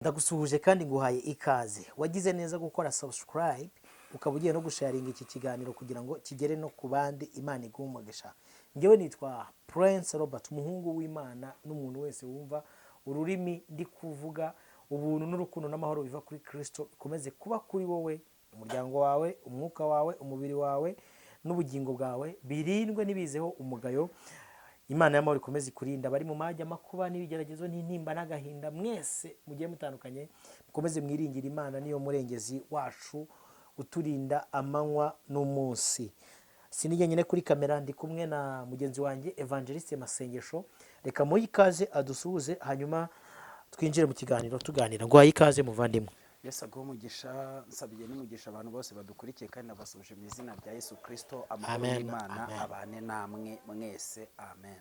Ndagusuhuje kandi nguhaye ikaze. Wagize neza gukora subscribe, ukaba ugiye no gusharinga iki kiganiro kugira ngo kigere no ku bandi. Imana iguhe umugisha. Njyewe nitwa Prince Robert, umuhungu w'Imana, n'umuntu wese wumva ururimi ndi kuvuga. Ubuntu n'urukundo n'amahoro biva kuri Kirisito bikomeze kuba kuri wowe, umuryango wawe, umwuka wawe, umubiri wawe n'ubugingo bwawe, birindwe n'ibizeho umugayo. Imana y'amahoro ikomeze ikurinda abari mu majya, amakuba n'ibigeragezo n'intimba n'agahinda. Mwese mugiye mutandukanye, mukomeze mwiringire Imana, niyo murengezi wacu uturinda amanywa n'umunsi. Sinijye nyine kuri kamera, ndi kumwe na mugenzi wanjye Evangeliste Masengesho. Reka muhe ikaze adusuhuze, hanyuma twinjire mu kiganiro tuganira. Ngo ikaze, muvandimwe. Yesu aguhe umugisha. Nsabiye n'umugisha abantu bose badukurikiye, kandi nabasuhuje mu izina rya Yesu Kirisito. Amahoro Amen, y'Imana amen. abane namwe mwese. Amen.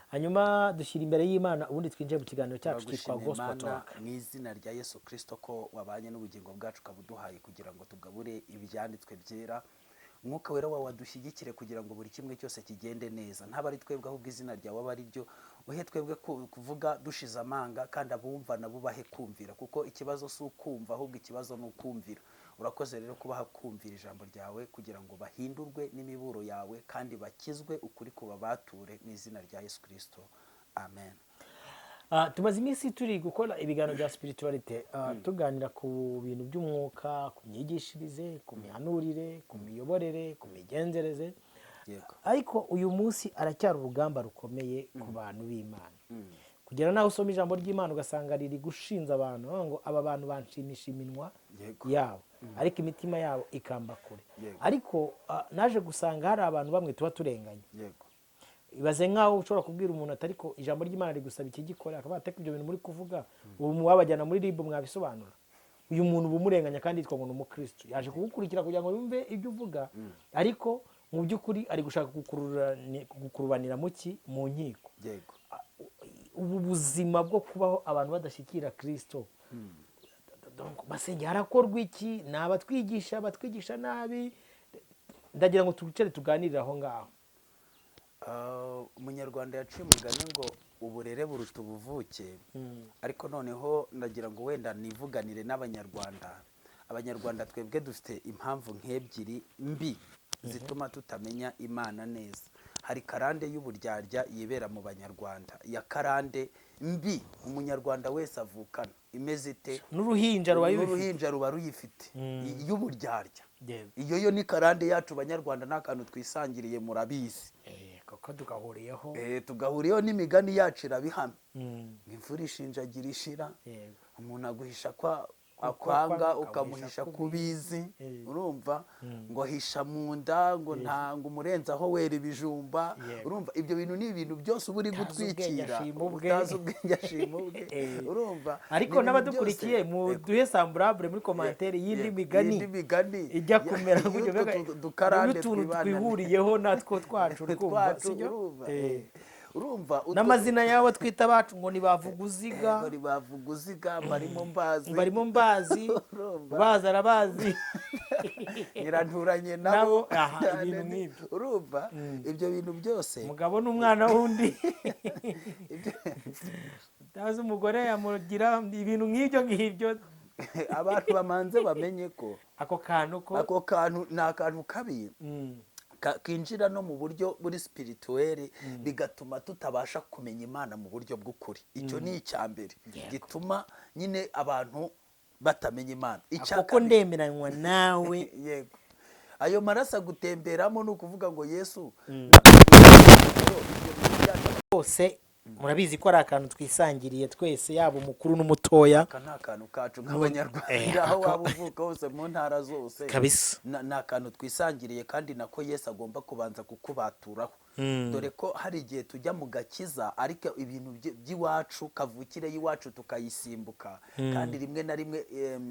Hanyuma dushyira imbere y'Imana, ubundi twinjire mu kiganiro cyacu cyitwa Turagushima Gospel Imana Talk. mu izina rya Yesu Kirisito ko wabanye n'ubugingo bwacu, ukaba uduhaye kugira ngo tugabure ibyanditswe byera. Umwuka Wera wawe adushyigikire kugira ngo buri kimwe cyose kigende neza, ntaba ari twebwe, ahubwo izina ryawe abe ari ryo uhe twebwe kuvuga dushize amanga, kandi abumva nabo ubahe kumvira, kuko ikibazo si ukumva, ahubwo ikibazo ni ukumvira. Urakoze rero kubaha kumvira ijambo ryawe kugira ngo bahindurwe n'imiburo yawe kandi bakizwe ukuri kubabature, mu izina rya Yesu Kirisito, amen. Tumaze iminsi turi gukora ibiganiro bya spiritualité, tuganira ku bintu by'umwuka, ku myigishirize, ku mihanurire, ku miyoborere, ku migenzereze. Ariko uyu munsi aracyari urugamba rukomeye ku bantu b'Imana, kugera naho usoma ijambo ry'Imana ugasanga riri gushinza abantu, bavuga ngo aba bantu banshimisha iminwa yabo, ariko imitima yabo ikamba kure. Ariko naje gusanga hari abantu bamwe tuba turenganye. Ibaze nk'aho ushobora kubwira umuntu ati: "Ariko ijambo ry'Imana rigusaba iki, gikora", akaba ati: "Ibyo bintu muri kuvuga ubu wabajyana muri RIB mwabisobanura?" Uyu muntu uba umurenganya, kandi yitwa ngo ni umukristo, yaje kugukurikira kugira ngo yumve ibyo uvuga, ariko mu by'ukuri ari gushaka kugukurubanira mu ki? Mu nkiko. Ubu buzima bwo kubaho abantu badashyikira Kirisito, donc basenge, harakorwa iki? Ni abatwigisha batwigisha nabi? Ndagira ngo twicare tuganirire aho ngaho. Umunyarwanda yaciye umugani ngo uburere buruta ubuvuke. Ariko noneho ndagira ngo wenda nivuganire n'Abanyarwanda. Abanyarwanda twebwe dufite impamvu nk'ebyiri mbi zituma tutamenya Imana neza. Hari karande y'uburyarya yibera mu Banyarwanda, ya karande mbi Umunyarwanda wese avukana. Imeze ite? N'uruhinja ruba rubifite. N'uruhinja ruba ruyifite, y'uburyarya. Iyo yo ni karande yacu Banyarwanda, ni akantu twisangiriye, murabizi. Kuko tugahuriyeho. Tugahuriyeho n'imigani yacu irabihamya. Imvura ishinjagira ishira. Umuntu aguhisha kwa akwanga, kwanga, ukamuhisha ukamuhisha kubizi. Urumva ngo hisha mu nda, ngo ntango umurenzaho wera ibijumba. Urumva ibyo bintu ni ibintu byose uba uri Utazi ubwenge gutwikira. ashima ubwe. Utazi ubwenge ashima ubwe. Urumva Ariko ni ibintu n'abadukurikiye, byose. muduhe samburabure muri commentaire y'indi migani y'indi migani ijya kumera gutyo, y'utwo mbega dukarande n'utuntu twibana. twihuriyeho natwo twacu, uri kumva, Twacu, sibyo? urumva. Urumva N'amazina y'abo twita abacu, ngo ntibavuga uziga. Ngo ntibavuga uziga, barimo mbazi. Barimo mbazi. Urumva? Bazi arabazi. Nyiranturanye nabo. Nabo. Aha, ibintu nk'ibyo. Urumva ibyo bintu byose. Umugabo n'umwana w'undi, utazi umugore yamugira ibintu nk'ibyo ngibyo. Abantu bamanze bamenye ko ako kantu ko ako kantu ni akantu kabi kinjira no mu buryo buri spirituel, bigatuma tutabasha kumenya Imana mu buryo bw'ukuri. Icyo ni icya mbere gituma nyine abantu batamenya Imana. Icya Kuko kabiri- ndemeranywa nawe. Yego, ayo maraso agutemberamo, ni ukuvuga ngo Yesu Bose murabizi ko ari akantu twisangiriye twese, yaba umukuru n'umutoya. Aka ni akantu kacu nk'Abanyarwanda, aho waba uvuka hose, mu ntara zose. Ni akantu twisangiriye, kandi nako Yesu agomba kubanza kukubaturaho, dore ko hari igihe tujya mu gakiza, ariko ibintu by'iwacu, kavukire y'iwacu, tukayisimbuka, kandi rimwe na rimwe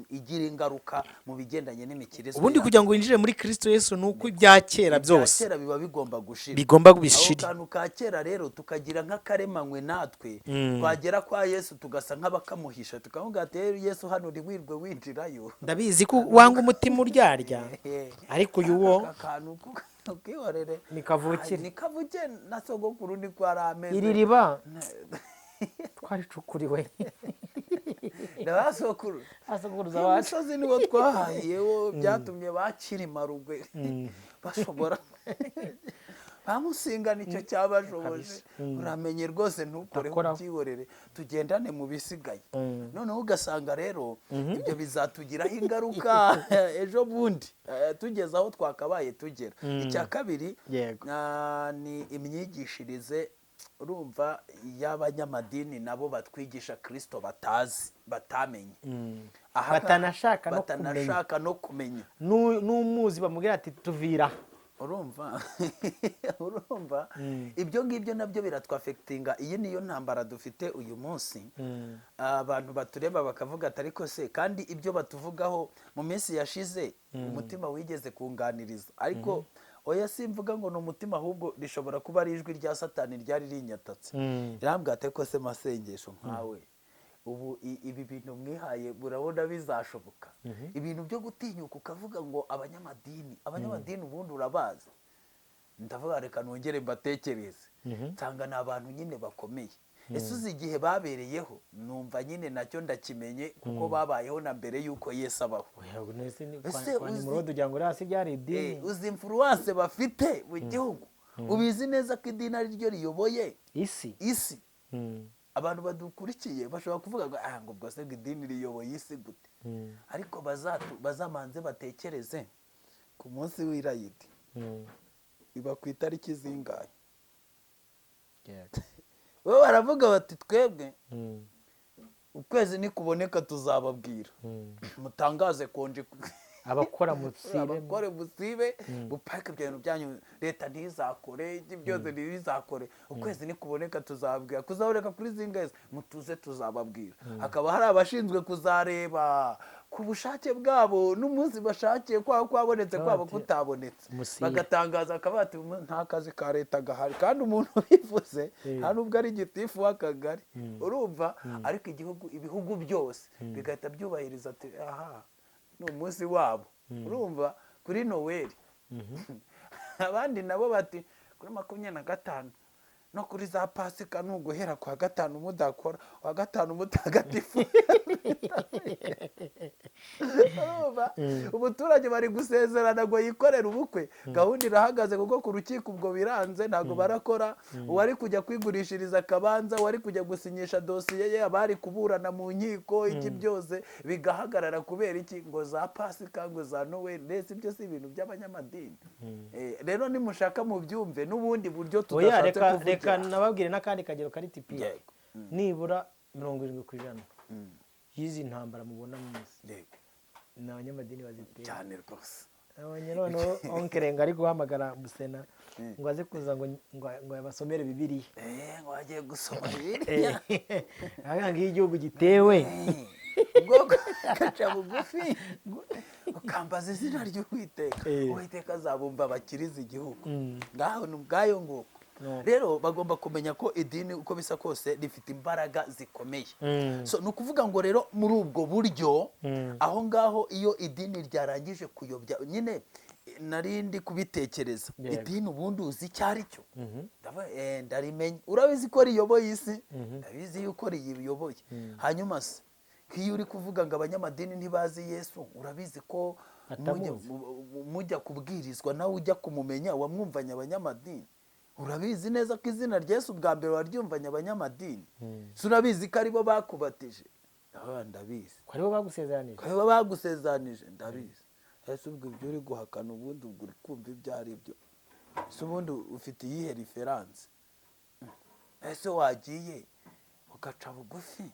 igira ingaruka mu bigendanye n'imikirizwe Ubundi yacu. kugira ngo winjire muri Kristo Yesu ni uko ibya kera Ibya byose kera biba bigomba gushira. bigomba Ako bishira. kantu ka kera rero tukagira nk'akaremanywe natwe, twagera kwa Yesu tugasa nk'abakamuhisha, tukavuga ati: "Rero Yesu, hano ntiwirwe winjirayo." Ndabizi ko wanga umutima uryarya, ariko uyu wo Aka kantu ukihorere. Ni kavukire. Ni kavukire, na sogokuru niko yari ameze. Iri riba twaricukuriwe. Ndabasokuruza. Asokuruza Uyu wacu. Musozi niwo twahahiyewo, byatumye bakira imarugwe bashobora bamusinga, nicyo cyabashoboje. Uramenye rwose ntukoreho. Ntakoraho. Ubyihorere, tugendane mu bisigaye. Noneho ugasanga rero ibyo bizatugiraho ingaruka ejo bundi, tugeze aho twakabaye tugera. Icya kabiri, ni imyigishirize, urumva, y'abanyamadini nabo batwigisha Kirisito batazi, batamenye. Aha Batanashaka no kumenya. Batanashaka no kumenya. N'umuzi bamubwira ati tuvira. Urumva ibyo ngibyo nabyo biratwaffectinga. Iyi niyo ntambara dufite uyu munsi. Abantu batureba bakavuga ati ariko se kandi ibyo batuvugaho mu minsi yashize, umutima wigeze kunganiriza, ariko oya, simvuga ngo ni umutima, ahubwo rishobora kuba ari ijwi rya Satani ryari rinyatatse, rirambwira ati ariko se masengesho nkawe ubu ibi bintu mwihaye murabona bizashoboka? Ibintu byo gutinyuka ukavuga ngo abanyamadini ubundi urabazi. Ndavuga reka nongere mbatekereze, nsanga ni abantu nyine bakomeye. Ese uzi igihe babereyeho? Numva nyine nacyo ndakimenye, kuko babayeho na mbere y'uko Yesu abaho. Oya, nese ni kwa Ese kwa uzi Nimurodi ugira ngo uriya si byari idini? Uzi influence bafite mu gihugu? Ubizi neza ko idini ari ryo riyoboye isi. Isi. Abantu badukurikiye bashobora kuvuga ngo ah, ngo ubwo se ngo idini riyoboye isi gute? Ariko bazamanze batekereze ku munsi w'irayidi, iba ku itariki zingahe? Bo baravuga bati twebwe ukwezi nikuboneka tuzababwira, mutangaze konje. Abakora musibe. Abakore musibe, mupake ibyo bintu byanyu, leta ntizakore, ibyo byose ntibizakore. Ukwezi nikuboneka tuzababwira. Kuzaboneka kuri zingahe? Mutuze tuzababwira. Hakaba hari abashinzwe kuzareba ku bushake bwabo n'umunsi bashakiye, kwaba kwabonetse, kwaba Bati, kutabonetse, musibe. Bagatangaza bakaba bati nta kazi ka leta gahari." Kandi umuntu ubivuze nta nubwo ari gitifu w'akagari, urumva? Ariko igihugu, ibihugu byose bigahita byubahiriza ati aha ni umunsi wabo. Urumva, kuri Noweli abandi nabo bati kuri 25 no kuri za Pasika ni uguhera kwa gatanu mudakora, wa gatanu mutagatifu. Urumva, umuturage bari gusezerana ngo yikorere ubukwe, gahunda irahagaze kuko ku rukiko ubwo biranze, ntabwo barakora. Uwari kujya kwigurishiriza akabanza, uwari kujya gusinyisha dosiye ye, abari kuburana mu nkiko, iki byose bigahagarara. Kubera iki? Ngo za Pasika, ngo za Noweli. Ndetse ibyo si ibintu by'abanyamadini. Rero nimushaka mubyumve n'ubundi buryo Oya, tudashatse reka reka kuvugira. Nababwire n'akandi kagero kari typique. Yego. Nibura 70% y'izi ntambara mubona mu isi ni abanyamadini bazitera. Cyane rwose. Abonye noneho onkerenga ari guhamagara Musena ngo aze kuza ngo yabasomere Bibiliya. Ngo bagiye gusoma Bibiliya. Aha ngiyo igihugu gitewe. Ubwoko gaca bugufi ukambaza izina ry'Uwiteka, Uwiteka azabumva bakiriza igihugu. Ngaho ni ubwayo nguko. No. Rero bagomba kumenya ko idini, uko bisa kose, rifite imbaraga zikomeye. So ni ukuvuga ngo rero muri ubwo buryo, aho ngaho iyo idini ryarangije kuyobya nyine, nari ndi kubitekereza. Idini ubundi uzi icyo ari cyo? Ndavuga, ndarimenya. Urabizi ko riyoboye isi? Ndabizi yuko riyiyoboye. Hanyuma se nk'iyo uri kuvuga ngo abanyamadini ntibazi Yesu, urabizi ko Batamuzi. mujya kubwirizwa nawe ujya kumumenya wamwumvanye abanyamadini? Urabizi neza ko izina rya Yesu bwa mbere waryumvanye abanyamadini? Si urabizi ko aribo bakubatije? Ndavuga, ndabizi. Ko aribo bagusezeranije? Ko aribo bagusezeranije, ndabizi. Ese ubwo ibyo uri guhakana, ubundi ubwo uri kumva ibyo ari byo? Ese ubundi ufite iyihe référence? Ese wagiye ugaca bugufi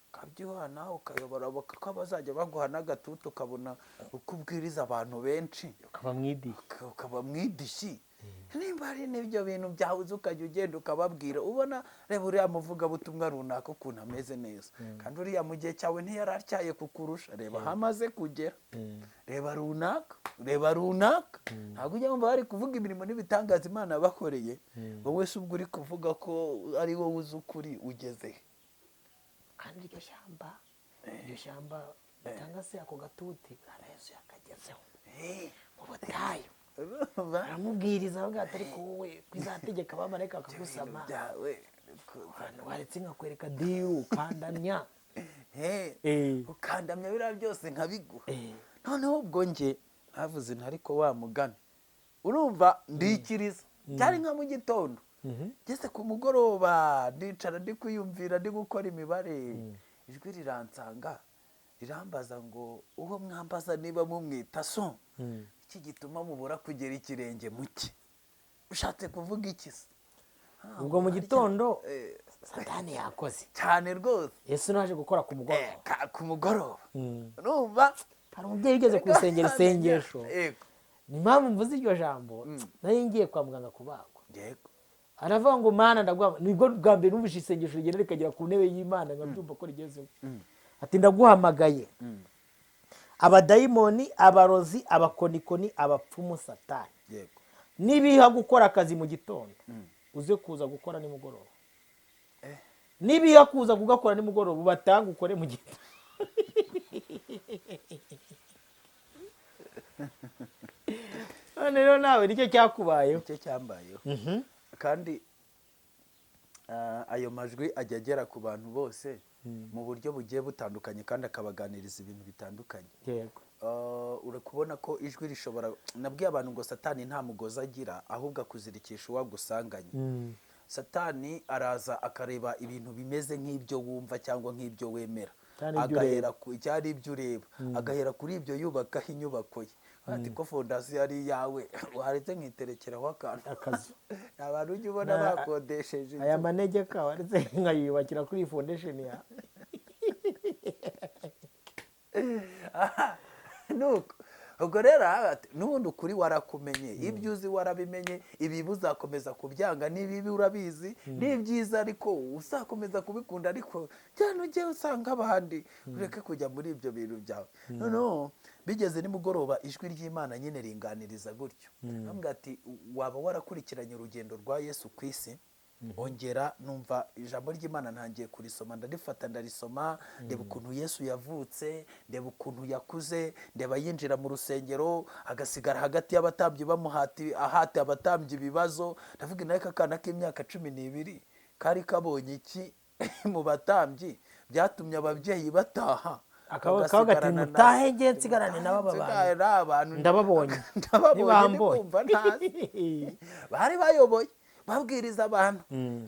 ukabyihana, ukayobora, ko bazajya baguha n'agatutu, ukabona uko ubwiriza abantu benshi, ukaba mwidiye. Ukaba mwidishyi. Nimba hari n'ibyo bintu byabuze, ukajya ugenda ukababwira. Ubona, reba uriya muvugabutumwa runaka ukuntu ameze neza, kandi uriya mu gihe cyawe ntiyari atyaye kukurusha. Reba aho amaze kugera, reba runaka, reba runaka. Ntabwo ujya wumva bari kuvuga imirimo n'ibitangaza Imana yabakoreye? Wowe se ubwo uri kuvuga ko ari wowe uzi ukuri, ugeze he? Kandi iryo shyamba cyangwa se ako gatuti, Bwana Yesu yakagezeho mu butayu. Urumva? Aramubwiriza, avuga ati ariko wowe kwizategeka abamarayika Ibyo bintu bakagusama, byawe waretse nkakwereka diru ukandamya. Ukandamya biriya byose nkabiguha. Noneho ubwo njye ntavuze nti ariko wa mugani, urumva ndikiriza, byari nka mu gitondo, ngeze ku mugoroba ndicara ndi kwiyumvira, ndi gukora imibare, ijwi riransanga rirambaza ngo: "Uwo mwambaza niba mumwita so, iki gituma mubura kugera ikirenge mu cye, ushatse kuvuga iki se?" Ubwo mu gitondo Satani yakoze. Cyane rwose. Yesu naje gukora ku mugoroba. Ku mugoroba, urumva. Hari umubyeyi ugeze ku rusengero isengesho, ni impamvu mvuze iryo jambo, nari ngiye kwa muganga kubagwa, aravuga ngo: "Mana, ndaguha." Nibwo bwa mbere numvise isengesho rigenda rikagera ku ntebe y'Imana, nkabyumva ko rigezeho. Ati: "Ndaguhamagaye, abadayimoni, abarozi, abakonikoni, abapfumu, Satani, nibiha gukora akazi mu gitondo, uze kuza gukora nimugoroba. Nibiha kuza kugakora nimugoroba, ubatange ukore mu gitondo." None rero nawe nicyo cyakubayeho. Nicyo cyambayeho. Kandi ayo majwi ajya agera ku bantu bose mu buryo bugiye butandukanye, kandi akabaganiriza ibintu bitandukanye. Uri kubona ko ijwi rishobora, nabwiye abantu ngo Satani nta mugozi agira, ahubwo akuzirikisha uwo agusanganye. Satani araza akareba ibintu bimeze nk'ibyo wumva cyangwa nk'ibyo wemera, Cyari ibyo agahera ureba. ku cyari ibyo ureba, agahera kuri ibyo yubakaho inyubako ye. Ati ko fondasiyo ari iyawe, waretse nkiterekeraho akantu? Akazu. Abantu ujya ubona bakodesheje Aya inzu. manegeka waretse nkayubakira kuri iyi foundation yawe. Nuko ubwo rero ati, n'ubundi ukuri warakumenye, ibyo uzi warabimenye, ibibi uzakomeza kubyanga, n'ibibi urabizi, n'ibyiza ariko uzakomeza kubikunda, ariko cyane ujye usanga abandi, ureke kujya muri ibyo bintu byawe. Noneho bigeze nimugoroba, ijwi ry'Imana nyine ringaniriza gutyo, ambwira ati: "Waba warakurikiranye urugendo rwa Yesu ku isi?" Ongera numva ijambo ry'Imana, ntangiye kurisoma, ndarifata ndarisoma, ndeba ukuntu Yesu yavutse, ndeba ukuntu yakuze, ndeba yinjira mu rusengero agasigara hagati y'abatambyi, bamuhati ahati abatambyi ibibazo. Ndavuga nawe akana k'imyaka 12 kari kabonye iki mu batambyi byatumye ababyeyi bataha? Akavuga ati, bagasigarana na- "Mutahe, njye nsigarane n'aba bantu." Nsigarane n'abantu. Ndababonye. Ndababonye. Ntibambonye. Ndikumva ntazi bari bayoboye, babwiriza abantu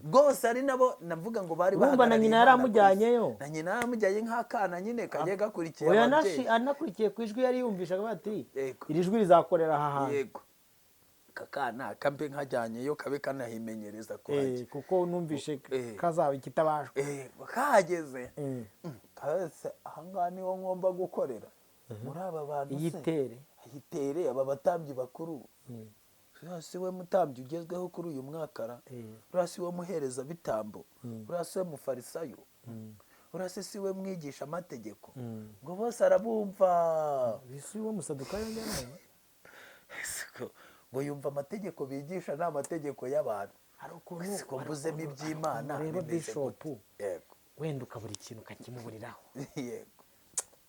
rwose, ari nabo navuga ngo bari Urumva na bahagarariye nyina Imana ku yaramujyanyeyo. isi. Na nyina yaramujyanye nk'akana nyine kagiye gakurikiye Oya, ababyeyi. Anakurikiye ku ijwi yari yumvisha, akavuga ati: "Iri jwi rizakorera aha hantu." Yego, kakana kambe nkajyanyeyo, kabe kanahimenyereza kuhajya. Kuko numvishe kazaba ikitabashwa. Kahageze, kahise ahangaha niho ngomba gukorera muri aba bantu se? Iyitere. Ayitere aba batambyi bakuru. Uriya si we mutambyi ugezweho kuri uyu mwaka ra? Uriya si we muherezabitambo? Uriya si we mufarisayo? Uriya si we mwigisha amategeko? Ngo bose arabumva. Isi uwo musadukayo njyanama. Siko, ngo yumva amategeko bigisha ni amategeko y'abantu. Hari ukuntu Siko mbuzemo iby'Imana, ureba bimeze bishopu, gute? Yego. Wenda ukabura ikintu ukakimuburiraho.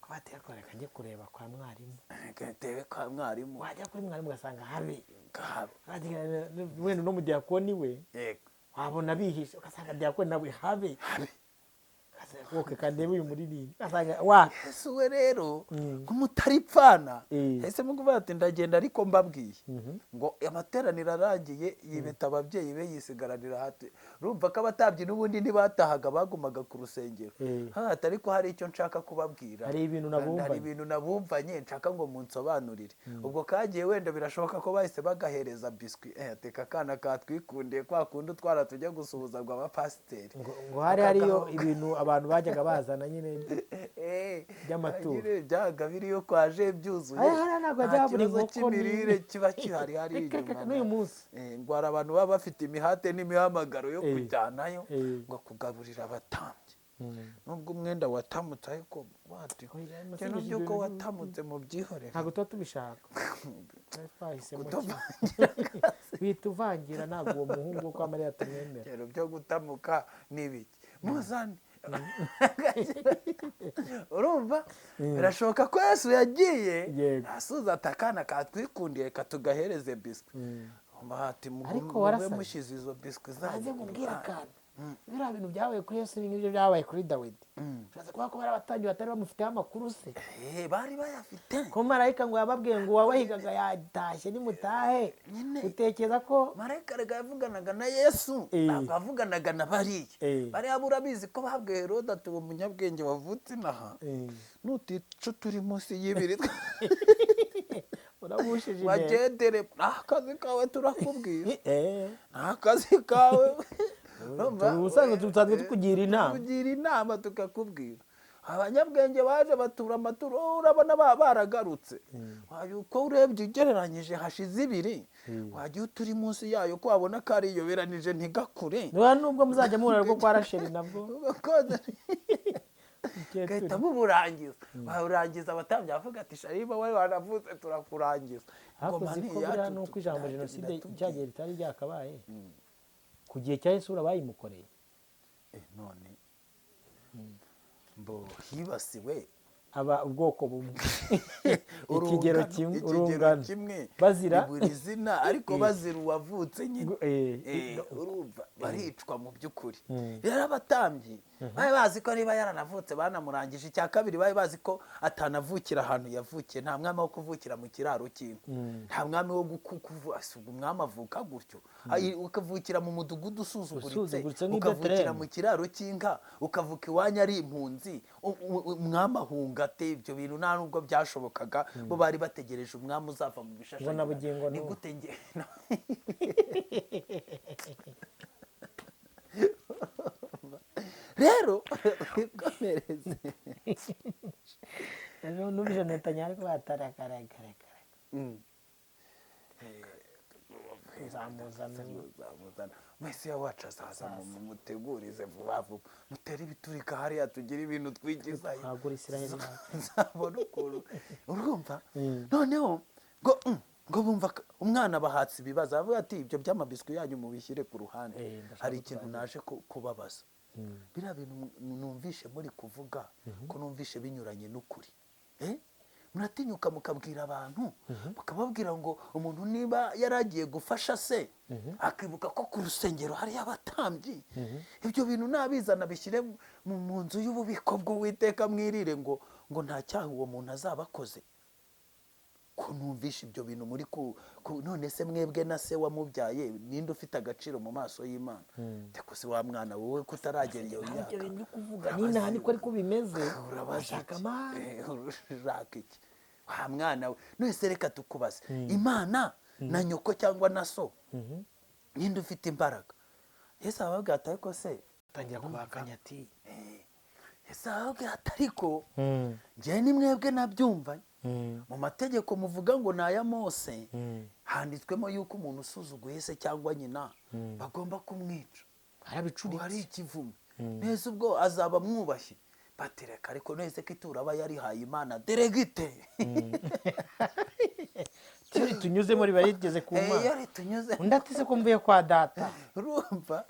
Kubatera reka njye kureba kwa mwarimu. Gatewe kwa mwarimu. Wajya kuri mwarimu ugasanga habe. Kahaba. Wenda no mu diyakoni we, wabona bihishe, ugasanga diyakoni nawe habe. Wowe kandebe uyu muririmbi, ugasanga wa Yesu we rero nk'umutaripfana, yahisemo kuvuga ati: "Ndagenda ariko mbabwiye." Ngo amateraniro arangiye, yibeta ababyeyi be, yisigaranira hati. Urumva ko abatambyi n'ubundi ntibatahaga, bagumaga ku rusengero. Hati: "Ariko hari icyo nshaka kubabwira." Hari ibintu Hari nabumvanye. ibintu nabumvanye nshaka ngo munsobanurire. Ubwo kagiye, wenda birashoboka ko bahise bagahereza biswi, ateka akana katwikundiye, kwa kundi utwara tujya gusuhuza ngo abapasiteri. Ngo hari hariyo ibintu abantu bajyaga bazana nyine by'amaturo. Nyine byabaga biriyo kwaje byuzuye. Aya, hariya ntabwo Nta hajya habura kibazo inkoko cy'imirire kiba gihari hari Reka, reka, inyuma. n'uyu munsi. Ngo hari abantu baba bafite imihate n'imihamagaro yo kujyanayo ngo kugaburira abatambyi, nubwo umwenda watamutse, ariko wati Oya, ibintu amasengesho by'uko ibyo watamutse mu byihorere. Ntabwo tuba tubishaka. Twari twahisemo Kutuvangira. Bita uvangira, ntabwo uwo muhungu wo kwa Mariya tumwemera. Ibintu byo gutamuka ni ibiki muzane? Urumva birashoboka ko Yesu yagiye asuza ati: "Akana katwikundiye, katugahereze biswi." Ati Ariko mube warasaze. mushyize izo biswi Maze zanyu ku nkubwire ruhande. akantu. Biriya bintu byabaye kuri Yesu ni nk'ibyo byabaye kuri Dawidi. Ushatse kuvuga ko bari abatambyi batari bamufiteho amakuru se? Bari bayafite. Ko marayika ngo yababwiye ngo uwabahigaga yatashye, nimutahe. Nyine. Utekereza ko Marayika rega yavuganaga na Yesu, ntabwo yavuganaga na bariya. Bariya bo urabizi ko babwiye Herode ati: "Uwo munyabwenge wavutse inaha, nutica turi munsi y'ibiri Urabushije intego. Wagendere, nta kazi kawe, turakubwira, nta kazi kawe." Urumva? Ubusanzwe dusanzwe tukugira inama. Tukugira inama, tukakubwira. Abanyabwenge baje batura amaturo, urabona baragarutse. Wajya uko urebye ugereranyije hashize ibiri, wajya uturi munsi yayo ko wabona ko ariyoberanije ntigakure. Niba nubwo muzajya muhura rwo kwa Rasheli nabwo Gahita muburangiza, bawurangiza. Abatambyi bavuga ati: "Shariba, wowe waravutse, turakurangiza." Ariko Ingoma uzi ni ko buriya iyacu, nuko ijambo jenoside biratubwira. cyagihe ritari ryakabaye ku gihe cya Yesu bayimukoreye. None mbo hibasiwe aba ubwoko bumwe, ikigero urungano, kimwe, ikigero urungano kimwe, bazira ni buri zina, ariko bazira uwavutse nyine. Urumva baricwa mu by'ukuri. Rero abatambyi bari bazi ko niba yaranavutse banamurangije. Icya kabiri, bari bazi ko atanavukira ahantu yavukiye. Nta mwami wo kuvukira mu kiraro cy'inka, nta mwami wo umwami avuka gutyo. Ukavukira mu mudugudu usuzuguritse, Usuzuguritse nk'i ukavukira Betelehemu. mu kiraro cy'inka, ukavuka iwanyu ari impunzi, umwami ahunga ate? Ibyo bintu nta nubwo byashobokaga. Bo bari bategereje umwami uzava mu Ngo na bugingo bishashagirana. Ni n'ubu. gute nge rero wikomereze. Ejo numvise Netanyahu ariko batarakarakarakara uzamuzana. Uzamuzana, Mesiya wacu azaza, mutegurize vuba vuba, mutere ibiturika hariya, tugire ibintu twigizayo. Twagura Isiraheli yacu. Nzabona ukuntu urumva. Noneho ngo bumva umwana bahatse ibibazo, avuga ati: "Ibyo by'amabiswi yanyu mubishyire ku ruhande." Ndashaka Hari ko ikintu naje kubabaza. Biriya bintu numvishe muri kuvuga, ko numvishe binyuranye n'ukuri. Muratinyuka mukabwira abantu, mukababwira ngo umuntu niba yaragiye gufasha se, akibuka ko ku rusengero hariyo abatambyi, ibyo bintu nabizana bishyire mu nzu y'ububiko bw'Uwiteka, mwirire, ngo nta cyaha uwo muntu azaba akoze. Ko numvishe ibyo bintu muri none se mwebwe na se wamubyaye, ninde ufite agaciro mu maso y'Imana? Ariko se wa mwana wowe kutaragera iyo Ibyo myaka, bintu uri kuvuga n'inaha niko ariko bimeze. urabaza Ashaka iki? amani. Urashaka iki wa mwana we? None reka tukubaze, Imana na nyoko cyangwa na so, ninde ufite imbaraga? Yesu arababwira ati: "Ariko se..." Atangira kubahakanya ati: Yesu arababwira ati: "Ariko njyewe ni mwebwe nabyumva. Mu mategeko muvuga ngo ni aya Mose, handitswemo yuko umuntu usuzuguye se cyangwa nyina bagomba kumwica." Arabicuritse. Hari ikivume neza, ubwo azaba amwubashye? Batereka, ariko nese ko ituro aba yarihaye Imana deregite? Iyo ritunyuzemo riba rigeze ku Iyo Mana. ritunyuze. Undi ati: "Se ko mvuye kwa data, Urumva,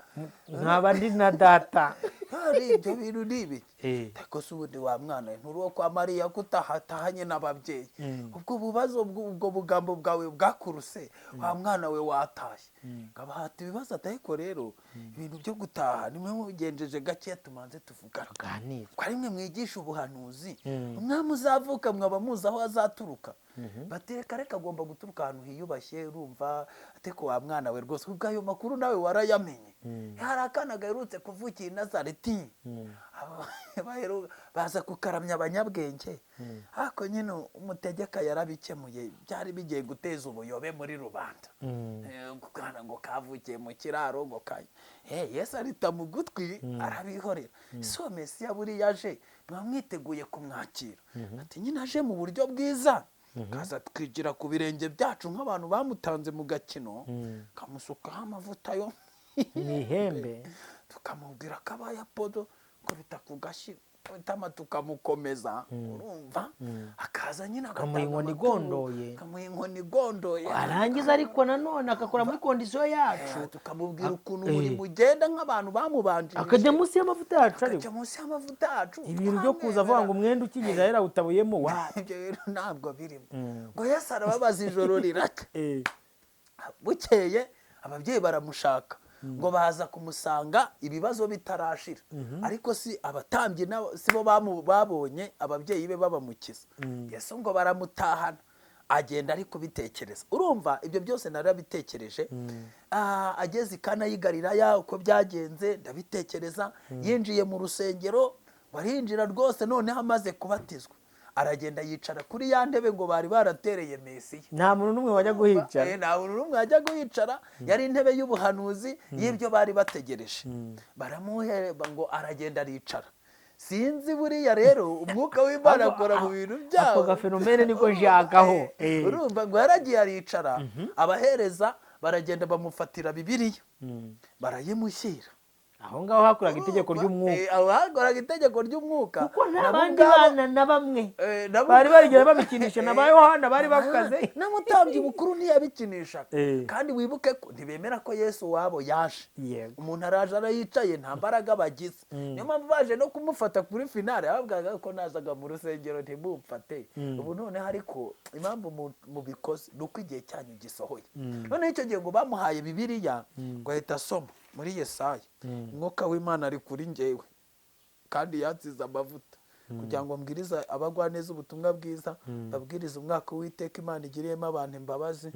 nkaba ndi na data?" Hari ibyo bintu ni ibiki? Ariko se ubundi wa mwana we, nturi uwo kwa Mariya, ko utahatahanye n'ababyeyi? Ubwo bubazo, ubwo bugambo bwawe bwakuruse, wa mwana we, watashye. Ngabahata ibibazo ati: "Ariko rero ibintu byo gutaha nimwe mubigenjeje gakeya, tumanze tuvugane." Tuganire. Ko ari mwe mwigisha ubuhanuzi, umwami uzavuka mwaba muzi aho azaturuka? Bati: "Reka reka, agomba guturuka ahantu hiyubashye." Urumva, ariko wa mwana we rwose, ubwo ayo makuru nawe warayamenye. Hari akana gaherutse kuvukira i Nazareti. Baza kukaramya abanyabwenge, ariko nyine umutegeka yarabikemuye. Byari bigiye guteza ubuyobe muri rubanda. Kukana ngo kavukiye mu kiraro, ngo kanya. Yesu arita mu gutwi, arabihorera. Si uwo Mesiya buriya aje, muba mwiteguye kumwakira? Ati: "Nyine aje mu buryo bwiza, kaza twigira ku birenge byacu nk'abantu bamutanze mu gakino, kamusukaho amavuta yo Mu ihembe, tukamubwira ko abaye apodo, kubita ku gashyi itama, tukamukomeza." Urumva, akaza nyine Tukamuha agatanga inkoni amaturo, igondoye. tukamuha inkoni igondoye. Arangiza ariko nanone agakora muri condition yacu. Tukamubwira ukuntu umurimo ugenda nk'abantu bamubanjirije. Akajya munsi y'amavuta yacu ariko Akajya munsi y'amavuta yacu. Ibintu byo kuza avuga ngo umwenda ukingiza yarawutabuyemo wa Ibyo bintu ntabwo birimo. Ngo Yesu arababaza, ijoro riracya. Bukeye ababyeyi baramushaka. Ngo baza kumusanga ibibazo bitarashira, ariko si abatambyi si bo babonye ababyeyi be babamukiza. Yesu ngo baramutahana, agenda ari kubitekereza. Urumva ibyo byose narabitekereje. Ageze i Kana y'i Galilaya uko byagenze ndabitekereza. Yinjiye mu rusengero, barinjira rwose, noneho amaze kubatizwa aragenda yicara kuri ya ntebe ngo bari baratereye Mesiya. Nta muntu n'umwe wajya guhicara. Nta muntu n'umwe wajya guhicara, yari intebe y'ubuhanuzi y'ibyo bari bategereje. Baramuheba ngo aragenda aricara. Sinzi buriya rero umwuka w'Imana akora mu bintu byabo. Ako gafenomene niko nshakaho. Urumva ngo yaragiye aricara, abahereza baragenda bamufatira Bibiliya barayimushyira. Aho ngaho hakoraga itegeko ry'umwuka. Aho hakoraga itegeko ry'umwuka. Kuko nta bandi bana na bamwe bari barigera babikinisha, na ba Yohana bari bakaze. N'umutambyi mukuru ntiyabikinishaga. Kandi wibuke ko ntibemera ko Yesu wabo yaje. Umuntu araje arayicaye, nta mbaraga bagize. Niyo mpamvu baje no kumufata kuri finale, babwaga ko nazaga mu rusengero ntimumfate. Ubu noneho ariko impamvu mubikoze ni uko igihe cyanyu gisohoye. Noneho icyo gihe ngo bamuhaye Bibiliya ngo ahita asoma muri Yesaya. Umwuka w'Imana ari kuri njyewe kandi yansize amavuta kugira ngo mbwirize abagwaneza ubutumwa bwiza, babwirize umwaka w'Uwiteka Imana igiriyemo abantu imbabazi.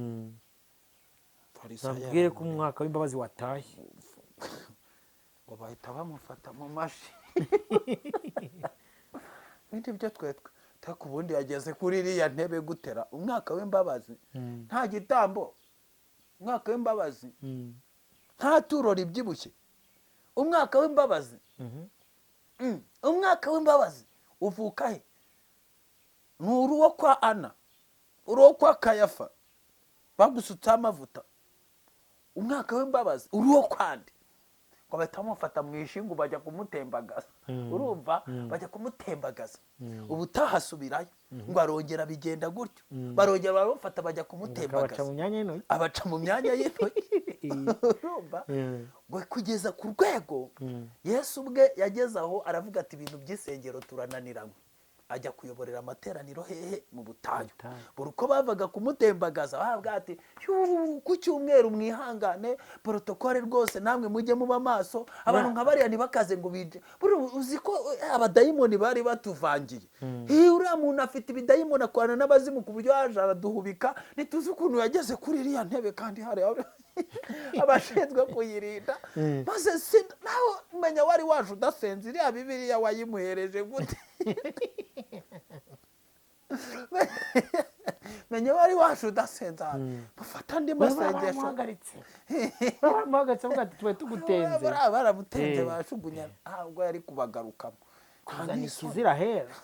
Babwire ko umwaka w'imbabazi watashye. Ngo bahita bamufata mu mashi. Ibindi byo twetwe ubundi yageze kuri iriya ntebe gutera umwaka w'imbabazi, nta gitambo, umwaka w'imbabazi, nta turo ribyibushye, umwaka w'imbabazi. Umwaka w'imbabazi uvuka he? Ni uruwo kwa Ana, uruwo kwa Kayafa bagusutseho amavuta. Umwaka w'imbabazi uruwo kwande. Ngo bahita bamufata mu ishingu bajya kumutembagaza. Urumva bajya kumutembagaza, ubutahasubirayo ngo arongera bigenda gutyo, barongera baramufata bajya kumutembagaza, abaca mu myanya y'intoki. Urumva ngo kugeza ku rwego Yesu ubwe yageze aho aravuga ati ibintu by'isengero turananiranywe, ajya kuyoborera amateraniro hehe? Mu butayu. Buri uko bavaga kumutembagaza bahabwa ati ku cyumweru mwihangane, protokole rwose namwe mujye muba maso, abantu nka bariya ntibakaze ngo bije. Uzi ko abadayimoni bari batuvangiye. Uriya muntu afite ibidayimoni akorana n'abazimu ku buryo yaje araduhubika, ntituzi ukuntu yageze kuri iriya ntebe kandi hari abashinzwe kuyirinda. Maze nawe umenya wari waje udasenze, iriya Bibiliya wayimuhereje gute? Menya wari waje udasenze, mufata andi masengesho. Baramuhagaritse bavuga ati tuba tugutenze. Baramutenze bashugunya, ntabwo yari kubagarukamo. Kuzana ikizira hera.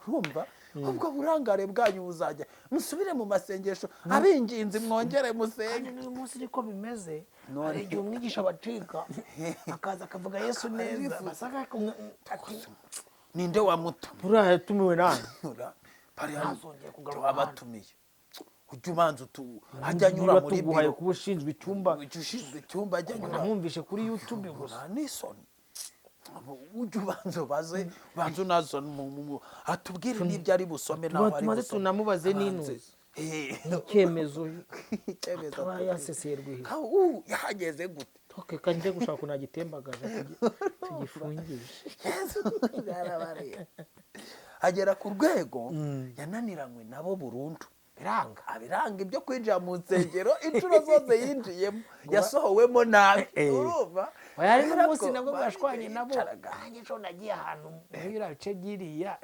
Urumva ubwo burangare bwanyu buzajya, musubire mu masengesho, abinginzi mwongere musenge. Uyu munsi niko bimeze, hari igihe umwigisha bacika akaza akavuga Yesu neza, basaka ninde wamutumye? Buriya yatumiwe nande? Ntazongere kugaruka. Abatumiye ujya ubanza ajya anyura muri biro, kuba ushinzwe icyumba, ushinzwe icyumba ajya anyura. Namwumvishe kuri YouTube gusa. N'isoni. Ujya ubanza ubaze, ubanza unazana atubwire n'ibyo ari busome naho ari busome, tunamubaze n'intuzi icyemezo ataba yaseseye rwihishwa. Yahageze gute? Reka njye gushaka ukuntu agitembagaza tugifungishe. Agera ku rwego yananiranywe nabo burundu. Biranga abiranga ibyo kwinjira mu nsengero inshuro zose yinjiyemo yasohowemo nabi. Urumva hari n'umunsi nabwo bwashwanye nabo. Nanjye ejo nagiye ahantu muri biriya bice by'iriya,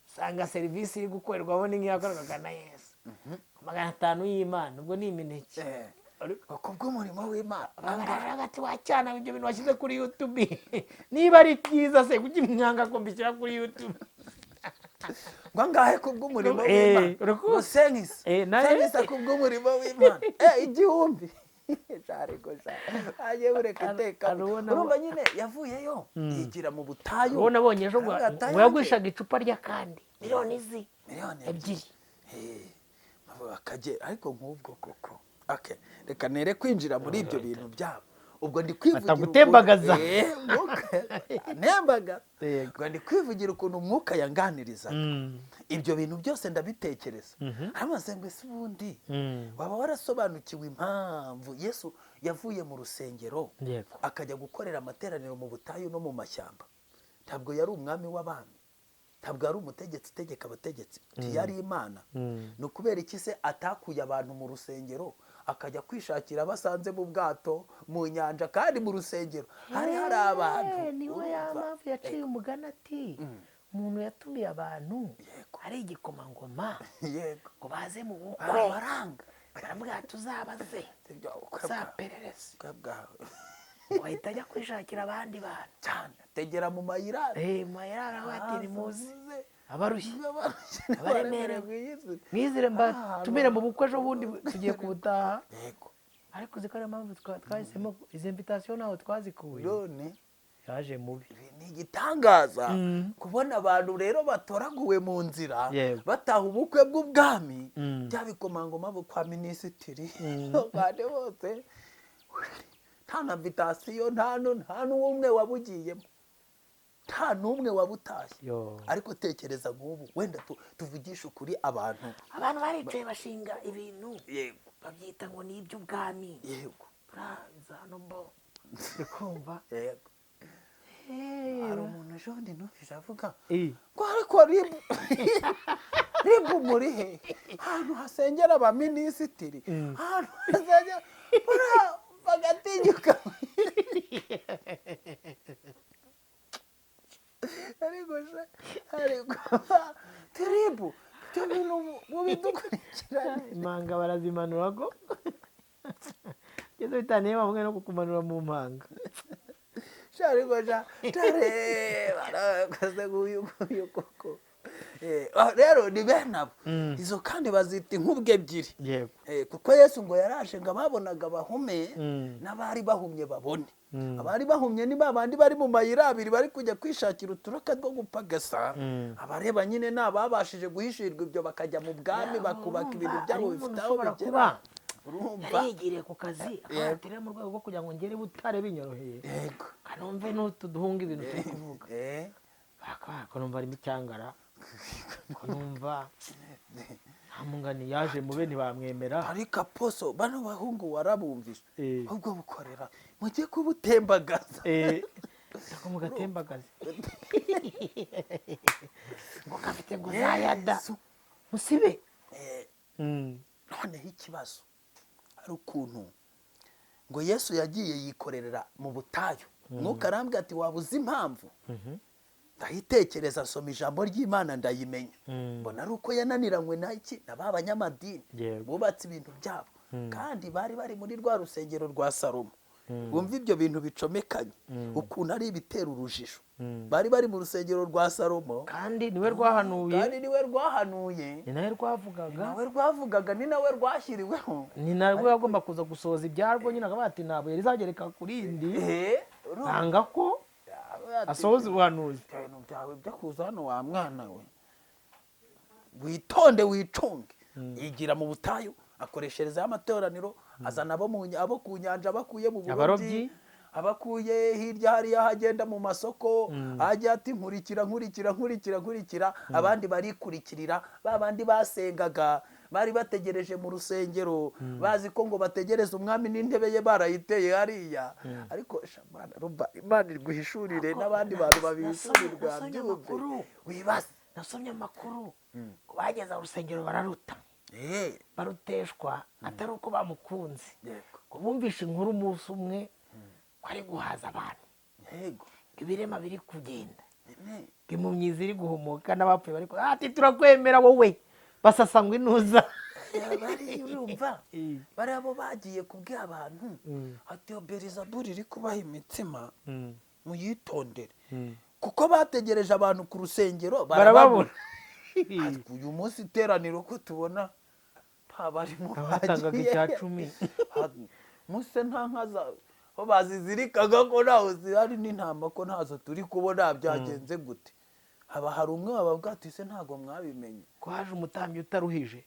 usanga serivisi iri gukorerwamo ni nk'iyakorwaga na Yesu. 500 y'Imana, ubwo ni imineke. Kubw'umurimo w'Imana. Baravuga ati wacyana ibyo bintu washyize kuri YouTube, niba ari byiza se kuki mwanga ko mbishyira kuri YouTube? Ngo angahe kubw'umurimo w'Imana? Ngo senkisa senkisa kubw'umurimo w'Imana 1000. Agiye ureka iteka. Urumva nyine yavuyeyo yigira mu butayu. Ubona abonye ejo ngo yagurishaga icupa ry'akandi miliyoni 2. Ariko nk'ubwo koko reka nere kwinjira muri ibyo bintu byabo. Ubwo ndi kwivugira Batagutembagaza. Ntembaga. Yego. Ubwo ndi kwivugira ukuntu umwuka yanganirizaga. Ibyo bintu byose ndabitekereza, hamaze ngo ese ubundi waba warasobanukiwe impamvu Yesu yavuye mu rusengero akajya gukorera amateraniro mu butayu no mu mashyamba? Ntabwo yari umwami w'abami, ntabwo yari umutegetsi utegeka abategetsi, ntiyari Imana. Ni ukubera iki se atakuye abantu mu rusengero akajya kwishakira abasanze mu bwato, mu nyanja, kandi mu rusengero hari hari abantu? Niwe ya Urumva? mpamvu yaciye umugani ati umuntu yatumiye abantu ari igikomangoma ngo baze mu bukwe, Barabaranga. baramubwira tuzabaze, Sibyo, ubukwe tuzaperereze, ubukwe bwawe. Ngo ahita ajya kwishakira abandi bantu. Cyane, ategera mu mayira. Mayira aravuga ati nimuze Muze. abarushye, Abarushye, abaremerewe, abaremerewe. Mwizire mbatumire mu bukwe, ejo bundi tugiye kubutaha. Ariko uzi ko ariyo mpamvu twahisemo izi invitation, ntaho twazikuye. None Yaje mubi. Ibi ni igitangaza kubona abantu rero batoraguwe mu nzira bataha ubukwe bw'ubwami, bya bikomangoma bo kwa minisitiri bane bose, nta na invitation, nta n'umwe wabugiyemo, nta n'umwe wabutashye. Yo. Ariko tekereza nk'ubu wenda tuvugishe ukuri abantu Abantu baricaye bashinga ibintu, babyita ngo ni iby'ubwami. Uraza hano mbo uri kumva. Yego, hari umuntu ejo bundi numvise avuga ngo ariko RIB muri he, ahantu hasengera abaminisitiri, ahantu hasengera buriya bagatinyuka. Ariko se, ariko RIB ibyo bintu mubidukurikirane. Impanga barazimanura ko ngeze bitaniye bamwe no kukumanura mu mpanga. Sha, ariko sha, ndareba narakoze nk'uyu nguyu koko. Rero ni bene abo, izo kandi bazita inkubwe ebyiri. Kuko Yesu ngo yaraje ngo ababonaga bahume n'abari bahumye babone. Abari bahumye ni ba bandi bari mu mayira abiri, bari kujya kwishakira uturaka two gupagasa. Abareba nyine ni ababashije guhishirwa ibyo, bakajya mu bwami, bakubaka ibintu byabo Harimo bifite umuntu aho ushobora bigera. kuba Urumva? yarigiriye ku kazi, akaba ati rero mu rwego rwo kugira ngo ngere Butare binyoroheye, kanumve n'utu duhunga ibintu turi kuvuga, ko numva harimo icyangara, ko numva nta mungani yaje mube ntibamwemera. Ariko aposo, bano bahungu warabumvise? Ubwo bukorera mujye kubutembagaza. Tako mugatembagaze ngo gafite ngo zayada Yesu. musibe. Noneho ikibazo hari ukuntu ngo Yesu yagiye yikorerera mu butayu. Mwuka arambwira ati waba uzi impamvu? Ndayitekereza, nsoma ijambo ry'Imana ndayimenya, mbona ari uko yananiranywe n'iki, na ba banyamadini bubatse ibintu byabo, kandi bari bari muri rwa rusengero rwa Salomo. Wumva ibyo bintu bicomekanye ukuntu ari ibitera urujijo. Bari bari mu rusengero rwa Salomo, kandi niwe rwahanuye. Kandi niwe rwahanuye. Ni nawe rwavugaga. Nawe rwavugaga, ni nawe rwashyiriweho. Ni narwo yagomba kuza gusohoza ibyarwo nyine, akavuga ati ntabwo yari izagereka ku rindi, Urumva? nanga ko asohoza ubuhanuzi. Ibintu byawe byo kuza hano, wa mwana we, witonde, wicunge. Yigira mu butayu, akoresherezaho amateraniro, azana abo ku nyanja, abakuye mu burobyi, Abarobyi. abakuye hirya hariya, aho agenda mu masoko, ajya ati nkurikira, nkurikira, nkurikira, nkurikira. Abandi barikurikirira. Ba bandi basengaga bari bategereje mu rusengero, bazi ko ngo bategereze umwami n'intebe ye barayiteye hariya. Ariko sha, Mana, rumva Imana iguhishurire n'abandi bantu babihishurirwa Nasomye byumve. amakuru. Wibaze. Nasomye amakuru ngo bageze aho urusengero bararuta, baruteshwa atari uko bamukunze, ngo bumvishe inkuru umunsi umwe ko ari guhaza abantu, ibirema biri kugenda, impumyi ziri guhumuka, n'abapfuye bari ati turakwemera wowe, basasa ngo inuza. Bari urumva bari abo bagiye kubwira abantu ati iyo Berizaburi iri kubaha imitsima muyitondere, kuko bategereje abantu ku rusengero barababura. Barababura. Ariko uyu munsi iteraniro ko tubona nta barimo Abatangaga bagiye. icya cumi. Muse nta nka ho bazizirikaga ko ntaho zihari, n'intama ko ntazo turi kubona, byagenze gute? Haba hari umwe wababwira ati se ntabwo mwabimenye ko haje umutambyi utaruhije.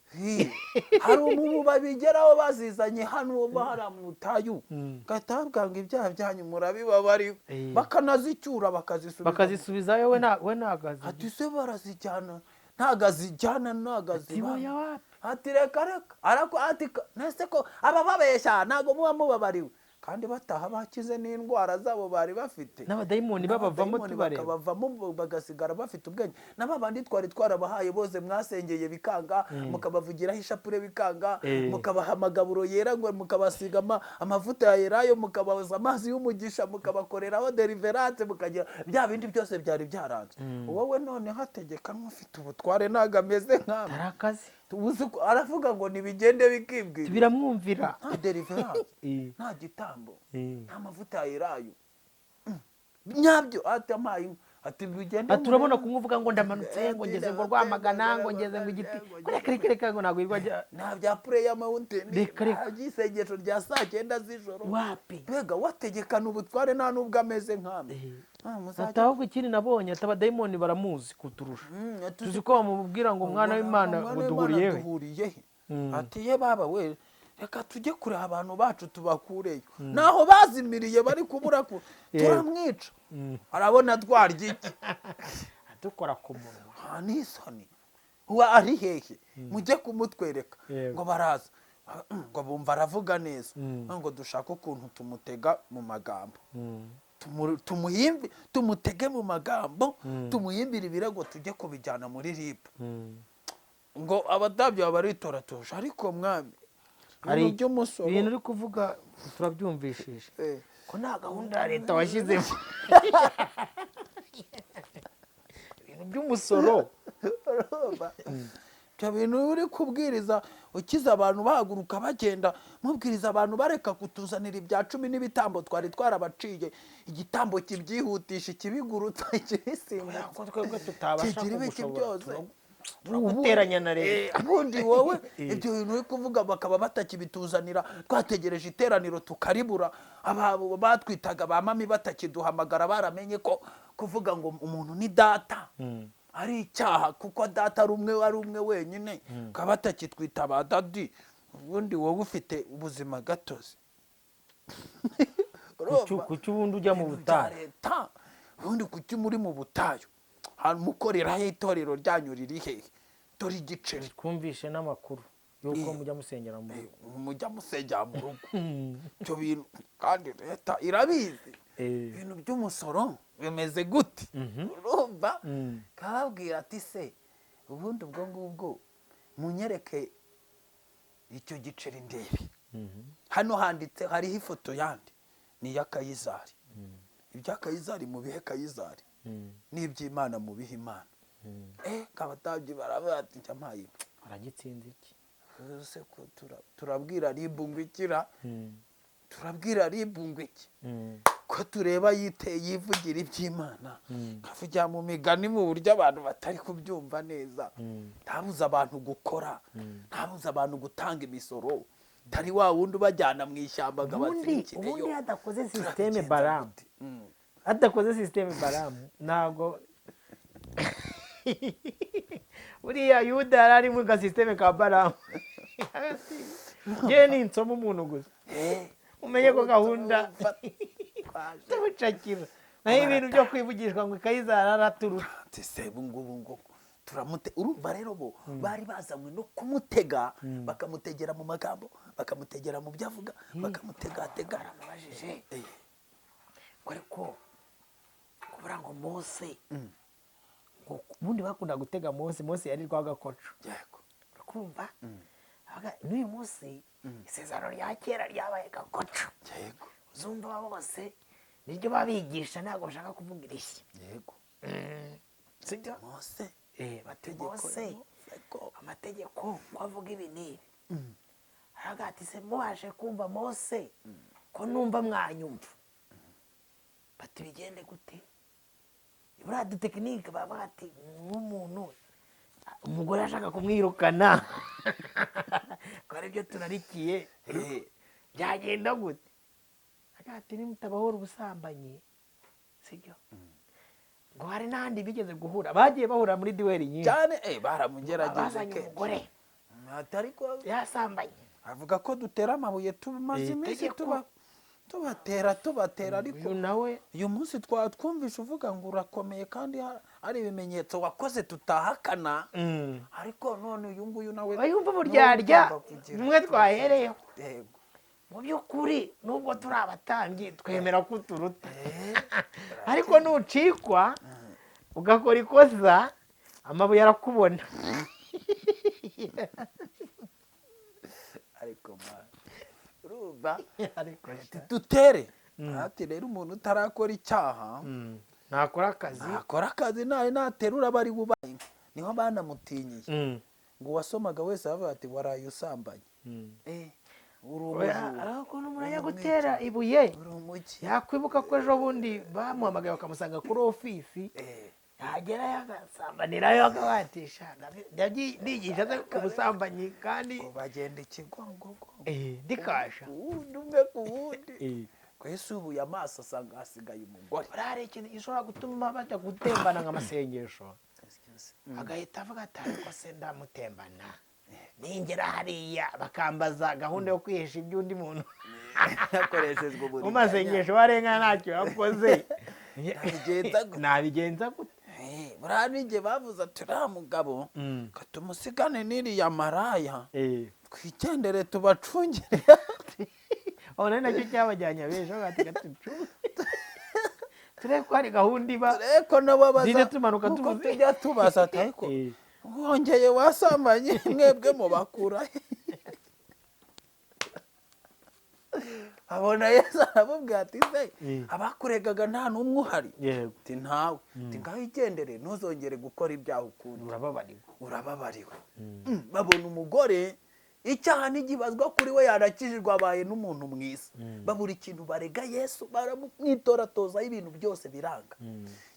Hari umubu babigeraho bazizanye hano bahara mu butayu, gahita babwira ngo ibyaha byanyu murabibabariwe, bakanazicyura bakazisubiza, bakazisubizayo. We ntabwo azi. Ati se barazijyana? Ntabwo azijyana, ntabwo azibana. Wapi. Ati reka reka, arako ati nese ko aba babeshya, ntabwo muba mubabariwe, kandi bataha bakize n'indwara zabo bari bafite, n'abadayimoni babavamo, n'abadayimoni tubareba. Bakabavamo, bagasigara bafite ubwenge. Na ba bandi twari twarabahaye bose mwasengeye bikanga, mukabavugiraho ishapure bikanga, mukabaha amagaburo yera, ngo mukabasiga amavuta ya elayo, mukabahoza amazi y'umugisha, mukabakoreraho deliverance, mukagira bya bindi byose byari byaranze. Wowe noneho ategeka nk'ufite ubutware, ntabwo ameze nkamwe. Hari akazi. Tubuze aravuga ngo nibigende bikibwira. Biramwumvira. Nta deliverance, nta gitambo, nta mavuta ya elayo nyabyo. Ati amaye inka, ati bigende. Ati urabona kumwe uvuga ngo ndamanutse, ngo ngeze ngo Rwamagana, ngo ngeze ngo igiti, reka reka reka, ngo ntabwo yirirwa ajya. Nta bya prayer mountain, Reka, reka. nta by'isengesho rya saa 9 z'ijoro. Wapi. Mbega wategekana ubutware, nta n'ubwo ameze nkamwe. Ati ahubwo ikindi nabonye, ati abadayimoni baramuzi kuturusha. Ati tuzi ko bamubwira ngo mwana w'Imana, ngo mwana duhuriye he? Duhuriye he? Ati ye baba we, reka tujye kureba abantu bacu tubakureyo, naho bazimiriye bari kubura ku turamwica, arabona twarya iki? Adukora ku munwa. Nta n'isoni, uwa ari hehe? Mujye kumutwereka. Ngo baraza, ngo bumva aravuga neza, ngo dushake ukuntu tumutega mu magambo, tumuhimbe, tumutege mu magambo, tumuhimbire ibirego, tujye kubijyana muri RIB. Ngo abatambyi baritora tuje, ariko mwami, Hari ibintu by'umusoro. Ibintu uri kuvuga turabyumvishije, ko nta gahunda ya leta washyizemo ibintu by'umusoro. Urumva? Ibyo bintu uri kubwiriza, ukiza abantu bahaguruka bagenda, mubwiriza abantu bareka kutuzanira ibya cumi n'ibitambo twari twarabaciye, igitambo kibyihutisha, ikibigurutsa, ikibisimbutsa, ko twebwe tutabasha kigira ibiki kugushobora, byose. Turaguteranya na leta. Ubundi wowe ibyo bintu uri kuvuga bakaba batakibituzanira, twategereje iteraniro tukaribura, aba batwitaga ba mami batakiduhamagara, baramenye ko kuvuga ngo umuntu ni data ari icyaha, kuko data ari umwe, ari umwe wenyine, bakaba batakitwita ba daddy. Ubundi wowe ufite ubuzima gatozi. Urumva? Kuki ubundi ujya mu Ibintu bya butayu? leta, ubundi kuki muri mu butayu? Hantu mukoreraho itorero ryanyu riri hehe? Dore igiceri. Twumvishe n'amakuru y'uko mujya musengera mu rugo. Mujya musengera mu rugo. Ibyo bintu kandi leta irabizi. Ibintu by'umusoro bimeze gute? Urumva, kababwira ati se ubundi ubwo ngubwo munyereke icyo giceri ndebe. Hano handitse, hariho ifoto yandi, ni iya Kayizari. Ibya Kayizari mu bihe Kayizari, n'iby'Imana mu bihe Imana. Abatambyi baravuga ati njya mpaye inka. Aragitsinze iki? Ese ko turabwira RIB ngo ikira, turabwira RIB ngo iki, ko tureba yite yivugira iby'Imana, kavugira mu migani mu buryo abantu batari kubyumva neza, ntabuze abantu gukora, ntabuze abantu gutanga imisoro, tari wa wundi ubajyana mu ishyamba ngo Ubundi abatsikireyo. Ubundi hadakoze système Turabigenza baramu, gute? Hadakoze système baramu, ntabwo buriya Yuda yari ari mu gasystème ka Baramu. Ngewe ni insoma umuntu gusa, umenye ko gahunda tubucakira, naho ibintu byo kwivugishwa ngo Kayizari araturura. Ati se ubu ngubu ngo turamute. Urumva rero, bo bari bazanywe no kumutega, bakamutegera mu magambo, bakamutegera mu byo avuga, bakamutegatega. Baramubajije ngo ariko kubura ngo Mose, ngo ubundi bakunda gutega Mose, Mose yari rwagakoco. Urakumva? N'uyu munsi isezerano rya kera ryabaye gakoco. Uzumva bose niryo babigisha, ntabwo bashaka kuvuga irishya. Sibyo? Mose. Bati Itegeko Mose, ya Mose ko amategeko ko avuga ibi n'ibi. Aravuga ati se mubashe kumva Mose, ko numva mwanyumva? Bati bigende gute? Buriya dutekinike baba ati nk'umuntu umugore ashaka kumwirukana, ko aribyo turarikiye, byagenda gute? Aravuga ati nimutabahora ubusambanyi, sibyo? Ngo hari n'ahandi bigeze guhura, bagiye bahura muri duel nyinshi. Cyane, baramugerageje Bazanye kenshi. umugore Atari ko yasambanye. Avuga ko dutera amabuye, tumaze iminsi Itegeko. tuba tubatera, tubatera, ariko Uyu nawe uyu munsi twatwumvishe uvuga ngo urakomeye, kandi hari ibimenyetso wakoze tutahakana, ariko none uyu nguyu nawe Bayumva nawe uburyarya ugomba kugira. Bumwe twahereyeho. Yego. Mu by'ukuri, nubwo turi abatambyi, twemera ko uturuta, ariko nucikwa ugakora ikosa, amabuye arakubona. Ariko man, urumva Ariko ati dutere, ati rero umuntu utarakora icyaha ntakora akazi. Nakora akazi, nawe naterura aba ari bubaye. Niho banamutinyiye, ngo uwasomaga wese avuga ati: "Waraye usambanye." Uri Oya, umujura. ariko ukuntu umuntu ajya Uri gutera ibuye, uri umuki. yakwibuka ko ejo bundi bamuhamagaye bakamusanga kuri ofisi, yagerayo agasambanirayo, akabatisha. Ndigisha se ubusambanyi kandi Ngo bagenda ikigongogo ndikasha. Uwundi umwe ku wundi, kwese ubuye amaso asanga hasigaye umugore. Buriya hari ikintu gishobora gutuma bajya gutembana nk'amasengesho, agahita avuga ati: "Ariko se ndamutembana, ningera hariya bakambaza gahunda yo kwihesha iby'undi muntu Hakoreshejwe mu uburiganya. masengesho barenga ntacyo yakoze, Nabigenza gute?" Nabigenza gute? Buriya n'igihe bavuze ati: "Uriya mugabo ka tumusigane n'iriya maraya, twigendere tubacungire." Abona ari nacyo cyabajyanye abenshi, bavuga ati: "Gatucu turebe ko hari gahunda iba." Turebe ko nabo baza Zine tumanuka kuko tubuze. tujya tubaza ati: "Ariko wongeye wasambanye, mwebwe mubakura he?" Abona Yesu aramubwira ati: "Se abakuregaga nta n'umwe uhari?" Yego. Ati: "Ntawe." Ati: "Ngaho igendere, ntuzongere gukora ibyaha ukundi." Urababariwe. Urababariwe. Babona umugore icyaha ntigibazwa kuri we, yanakijijwe, abaye n'umuntu mwiza. Babura ikintu barega Yesu, baramwitoratozaho ibintu byose biranga.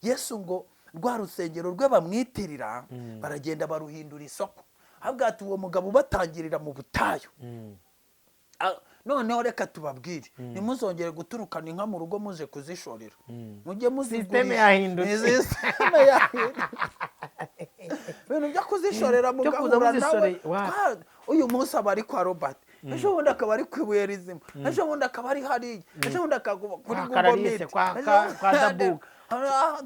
Yesu ngo rwa rusengero rwe bamwitirira, baragenda baruhindura isoko. Avuga ati: "Uwo mugabo ubatangirira mu butayu, noneho reka tubabwire, ntimuzongere guturukana inka mu rugo muje kuzishorera, mujye muzigurisha." Système yahindutse. Ni système yahindutse, ibintu byo kuzishorera Byo kuza mugahura nawe. muzishoreye, wa. Uyu munsi aba ari kwa Robert, ejo bundi akaba ari ku ibuye rizima, ejo bundi akaba ari hariya, ejo bundi akaba kuri Kwa Google Clarisse, Meet. kwa Dabuka.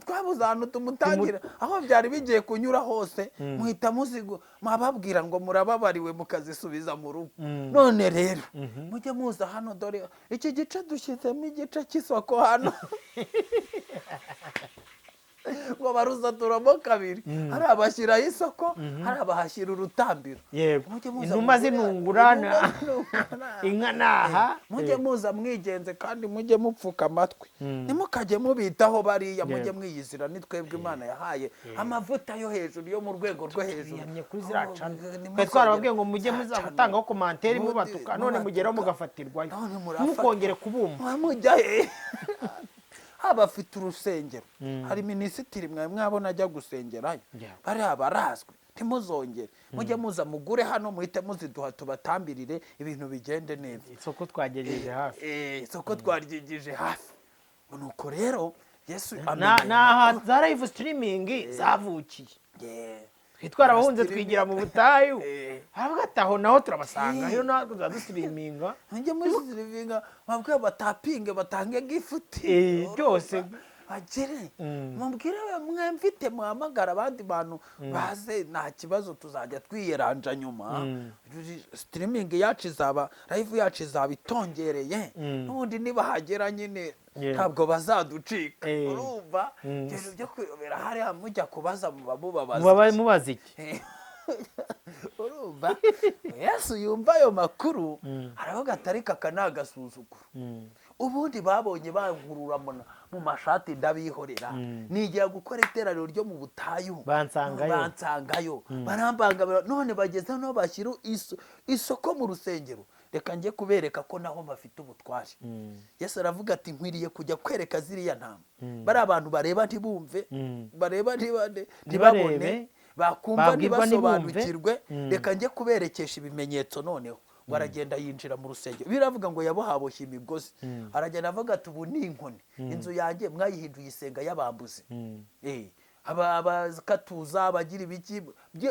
Twabuze ahantu tumutangira, aho byari bigiye kunyura hose muhita muzigu mwababwira ngo murababariwe, mukazisubiza mu rugo. None rero mujye muza hano, dore iki gice dushyizemo igice cy'isoko hano." Ngo barusaturamo kabiri, hari abashyiraho isoko, hari abahashyira urutambiro. Yego. Mujye muza Inuma mugure. zinungurana. Inuma zinungurana. Inka naha. Mujye muza mwigenze, kandi mujye mupfuka amatwi, ntimukajye mubitaho bariya, mujye mwiyizira, ni twebwe Imana yahaye amavuta yo hejuru, yo mu rwego rwo hejuru. Yamye kuri ziriya channel. Nimuzongere- Twari twarababwiye ngo mujye muza Za gutangaho commentaire, Muti- mubatuka, none mugeraho mugafatirwayo. None murafatwa. Ntimukongere kubumva. Mujya he? Haba afite urusengero, hari minisitiri mwawe mwabona ajya gusengerayo? Yeah. Bariya barazwi. Ntimuzongere, mujye muza mugure hano, muhite muziduha tubatambirire, ibintu bigende neza. Isoko twagejeje hafi. Isoko twaryigije hafi. Nuko rero Yesu Na amenya aha za live streaming zavukiye. Twe twarabahunze, twigira mu butayu. Haravuga ati: "Aho naho turabasanga, yo natwe tuzadustreaminga." Mujye muzirivinga, babwire batapinge, batange gift. Byose. Bagere mubwire mwe mfite, muhamagara abandi bantu baze, nta kibazo, tuzajya twiyeranja nyuma. Streaming yacu izaba, live yacu izaba itongereye n'ubundi nibahagera nyine ntabwo bazaducika. Urumva ibintu byo kuyobera hariya, mujya kubaza muba mubabaza Muba iki? mubaza iki? Urumva Yesu yumva ayo makuru, aravuga ati: "Ariko aka ni agasuzuguro. Ubundi babonye bankurura mu mashati ndabihorera, nigira gukora iteraniro ryo mu butayu, Bansangayo. bansangayo, barambangamira, none bageze no bashyira isoko mu rusengero. Reka njye kubereka ko naho bafite ubutware." Yesu aravuga ati: "Nkwiriye kujya kwereka ziriya ntama, bari abantu bareba ntibumve, bareba ntibabone, Ntibarebe, bakumva babwirwa ntibumve. ntibasobanukirwe. Reka njye kuberekesha ibimenyetso noneho." Ngo aragenda yinjira mu rusengero, biravuga ngo yabohaboshye imigozi, aragenda avuga ati ubu ni inkoni, inzu yanjye mwayihinduye isenga y'abambuzi. Abakatuza, abagira ibiki,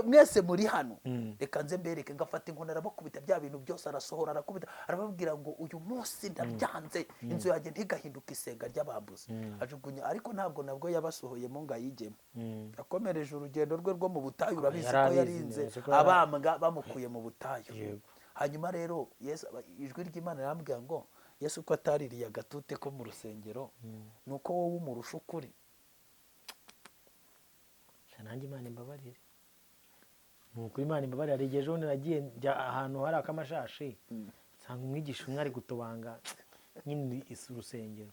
mwese muri hano, reka nze mbereke. Ngafata inkoni, arabakubita, bya bintu byose arasohora, arakubita, arababwira ngo uyu munsi ndabyanze, inzu yanjye ntigahinduke isenga ry'abambuzi. Ajugunya, ariko ntabwo nabwo yabasohoyemo ngo ayijyemo. Yakomereje urugendo rwe rwo mu butayu. Urabizi ko Yarabizi yarinze neza ko abambwa bamukuye mu butayu. Hanyuma rero Yesu, ijwi ry'Imana rirambwira ngo Yesu ko ataririye agatute ko mu rusengero, ni uko wowe umurusha ukuri. Sha, nanjye Imana imbabarire, ni ukuri Imana imbabarire. Hari igihe ejo bundi nagiye njya ahantu hari akamashashi, nsanga umwigisha umwe ari gutobanga nyine isi urusengero,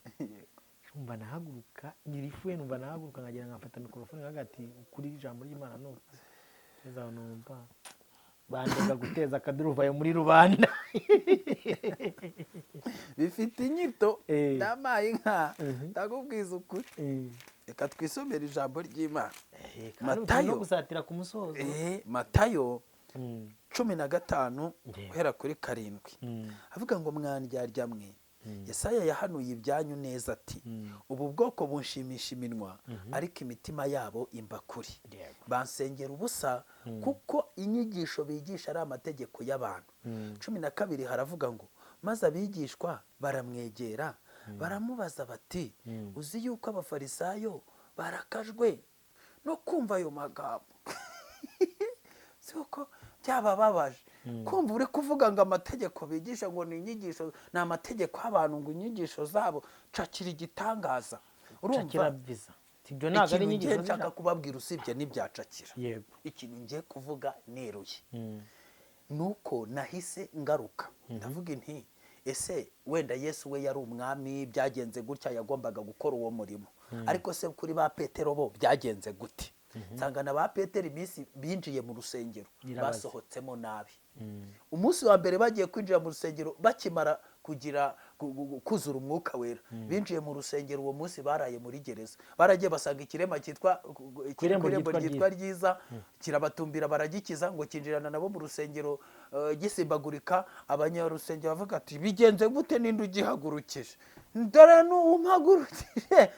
numva nahaguruka, ngira ifuhe, numva nahaguruka nkagira nkafata mikorofone nkavuga ati ukuri ijambo ry'Imana ni uku. Ngeze aho numva bandega guteza akaduruvayo muri rubanda. Bifite inyito. Ndamaye inka, ndakubwiza ukuri. Reka twisomere ijambo ry'Imana. Kandi ubu Matayo. no gusatira ku musozo. Matayo 15, guhera kuri 7, avuga ngo mwandyarya mwe, Yesaya yahanuye ibyanyu neza ati ubu bwoko bunshimisha iminwa, ariko imitima yabo imba kure. Bansengera ubusa, kuko inyigisho bigisha ari amategeko y'abantu. 12 haravuga ngo maze abigishwa baramwegera, baramubaza bati uzi yuko Abafarisayo barakajwe no kumva ayo magambo? Si uko byabababaje kumva uri kuvuga ngo amategeko bigisha ngo ni inyigisho, ni amategeko y'abantu, ngo inyigisho zabo cakira igitangaza. Urumva Cakira visa, ibyo ntabwo ari ikintu ngiye inyigisho nshaka z'ijambo. kubabwira, usibye n'ibyacakira, ikintu ngiye kuvuga neruye nuko nahise ngaruka ndavuga nti ese wenda Yesu we yari umwami, byagenze gutya, yagombaga gukora uwo murimo, ariko se kuri ba Petero bo byagenze gute? Nsanga na ba Petero iminsi binjiye mu rusengero Birabaze. basohotsemo nabi. Umunsi wa mbere bagiye kwinjira mu rusengero, bakimara kugira kuzura Umwuka Wera, binjiye mu rusengero, uwo munsi baraye muri gereza. Baragiye basanga ikirema cyitwa Ku irembo ku irembo ryitwa ryitwa Ryiza, kirabatumbira, baragikiza, ngo kinjirana nabo mu rusengero, gisimbagurika. Abanyarusengero bavuga ati bigenze gute? Ninde ugihagurukije? Dore n'uwumpagurukije.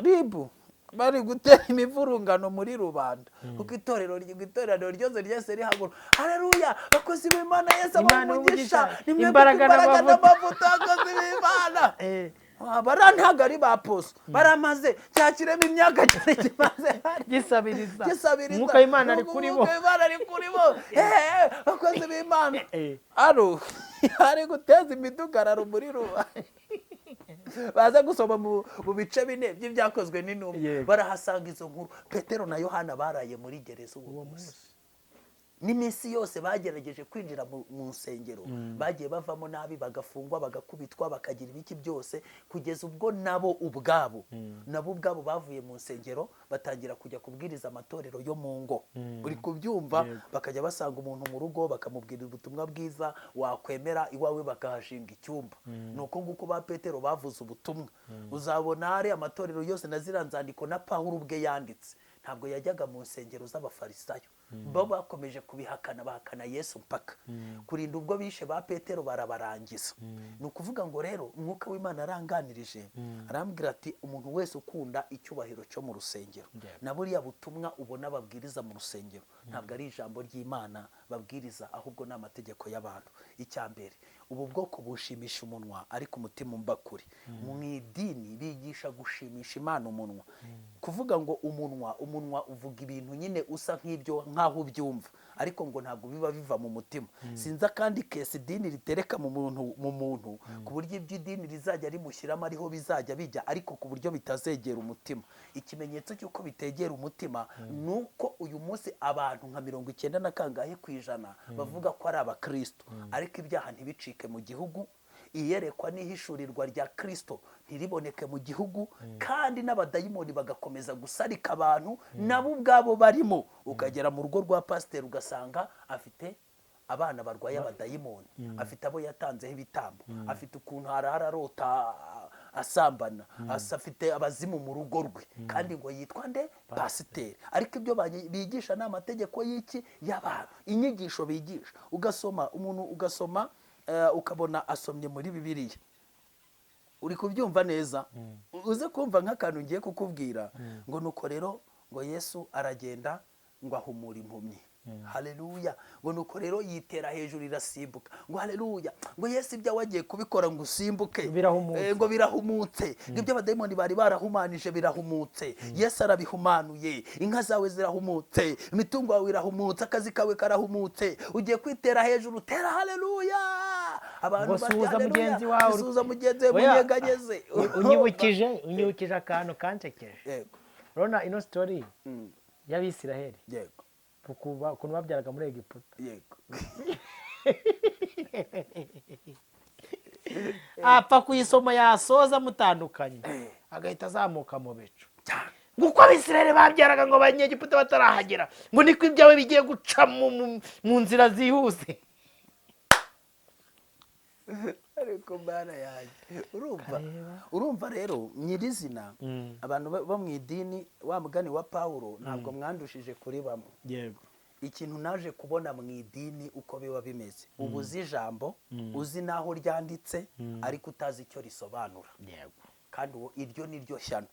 Ribu bari gutera imivurungano muri rubanda, kuko itorero iteraniro ryose ryose rihaguruka, haleluya, bakozi b'Imana, Yesu abaha Imana umugisha, umugisha, ni mwebwe imbaraga imbaraga n'amavuta. n'amavuta, abakozi b'Imana. Bara ntabwo ari ba poso, baramaze cyakiremo imyaka cyane kimaze hari Gisabiriza. Gisabiriza. Umwuka w'Imana ari kuri bo. Umwuka w'Imana ari kuri bo. Bakozi b'Imana, aro ari guteza imidugararo muri rubanda. Baza gusoma mu bice 4 by'Ibyakozwe n'Intumwa, barahasanga izo nkuru. Petero na Yohana baraye muri gereza uwo munsi. N'iminsi yose bagerageje kwinjira mu nsengero, bagiye bavamo nabi, bagafungwa, bagakubitwa, bakagira ibiki byose, kugeza ubwo nabo ubwabo bavuye mu nsengero, batangira kujya kubwiriza amatorero yo mu ngo. Uri kubyumva? Yego. Bakajya basanga umuntu mu rugo, bakamubwira ubutumwa bwiza, wakwemera iwawe bakahashinga icyumba. Ni uko nguko ba Petero bavuze ubutumwa. Uzabona hari amatorero yose na ziriya nzandiko na Pawulo ubwe yanditse, ntabwo yajyaga mu nsengero z'Abafarisayo. Bo bakomeje kubihakana, bahakana Yesu mpaka kurinda ubwo bishe ba Petero, barabarangiza. Ni ukuvuga ngo rero Umwuka w'Imana aranganirije, arambwira ati umuntu wese ukunda icyubahiro cyo mu rusengero, na buriya butumwa ubona babwiriza mu rusengero, ntabwo ari ijambo ry'Imana babwiriza, ahubwo ni amategeko y'abantu. Icya mbere, ubu bwoko bushimisha umunwa, ariko umutima umba kure. Mu idini bigisha gushimisha Imana umunwa, kuvuga ngo umunwa uvuga ibintu nyine usa nk'ibyo, nk'aho ubyumva, ariko ngo ntabwo biba biva mu mutima. Sinzi akandi kesi idini ritereka mu muntu, ku buryo ibyo idini rizajya rimushyiramo ariho bizajya bijya, ariko ku buryo bitazegera umutima. Ikimenyetso cy'uko bitegera umutima ni uko uyu munsi abantu nka 90 na kangahe bavuga ko ari Abakristo, ariko ibyaha ntibicike mu gihugu, iyerekwa n'ihishurirwa rya Kristo ntiriboneke mu gihugu, kandi n'abadayimoni bagakomeza gusarika abantu, nabo ubwabo barimo. Ukagera mu rugo rwa pasiteri, ugasanga afite abana barwaye abadayimoni, afite abo yatanzeho ibitambo, afite ukuntu arara arota. asambana, afite abazimu mu rugo rwe, kandi ngo yitwa nde? Pasiteri. Ariko ibyo bigisha ni amategeko y'iki? Y'abantu. Inyigisho bigisha, ugasoma umuntu, ugasoma ukabona asomye muri Bibiliya, uri kubyumva neza, uze kumva nk'akantu ngiye kukubwira, ngo nuko rero ngo Yesu aragenda ngo ahumura impumyi, haleluya, ngo nuko rero yitera hejuru irasimbuka, ngo haleluya, ngo Yesu ibyo wagiye kubikora ngo usimbuke. Birahumutse. Ngo birahumutse, ngo ibyo abadayimoni bari barahumanije birahumutse, Yesu arabihumanuye, inka zawe zirahumutse, imitungo yawe irahumutse, akazi kawe karahumutse, ugiye kwitera hejuru, tera haleluya. Abantu Ngo bati suhuza haleluya, mugenzi wawe. Suhuza mugenzi wawe, Oya, munyeganyeze. Unyibukije akantu kansekeje. Urabona ino story y'Abisiraheli, ukuntu babyaraga muri Egiputa. Apfa kuyisoma yasoza mutandukanye, agahita azamuka mu bicu, ngo uko Abisiraheli babyaraga ngo Abanyegiputa batarahagera, ngo niko ibyawe bigiye guca mu nzira zihuse. Ariko Mana yanjye, urumva rero nyirizina abantu bo mu idini, wa mugani wa Pawulo, ntabwo mwandushije kuri bamwe. Ikintu naje kubona mu idini uko biba bimeze, uba uzi ijambo, uzi n'aho ryanditse, ariko utazi icyo risobanura. Kandi uwo iryo ni ryo shyano.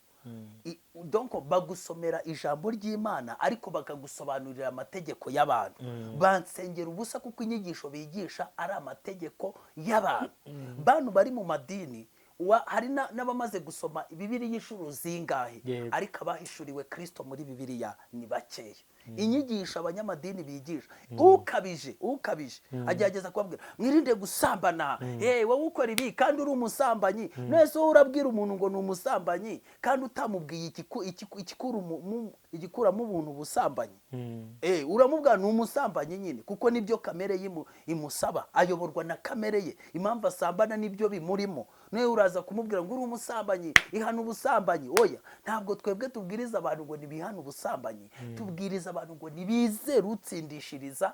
Donc bagusomera ijambo ry'Imana, ariko bakagusobanurira amategeko y'abantu. Bansengera ubusa, kuko inyigisho bigisha ari amategeko y'abantu. Bantu bari mu madini, hari n'abamaze gusoma Bibiliya inshuro zingahe, ariko abahishuriwe Kristo muri Bibiliya ni bakeya. Inyigisho abanyamadini bigisha, ukabije agerageza kubabwira mwirinde gusambana, wowe ukora ibi kandi uri umusambanyi. Nese wowe urabwira umuntu ngo ni umusambanyi kandi utamubwiye igikuramo ubuntu ubusambanyi? Uramubwira ni umusambanyi nyine, kuko nibyo kamere ye imusaba, ayoborwa na kamere ye, impamvu asambana nibyo bimurimo. Niwe uraza kumubwira ngo uri umusambanyi, ihana ubusambanyi. Oya, ntabwo twebwe tubwiriza abantu ngo ntibihane ubusambanyi, tubwiriza abantu ngo ntibizere utsindishiriza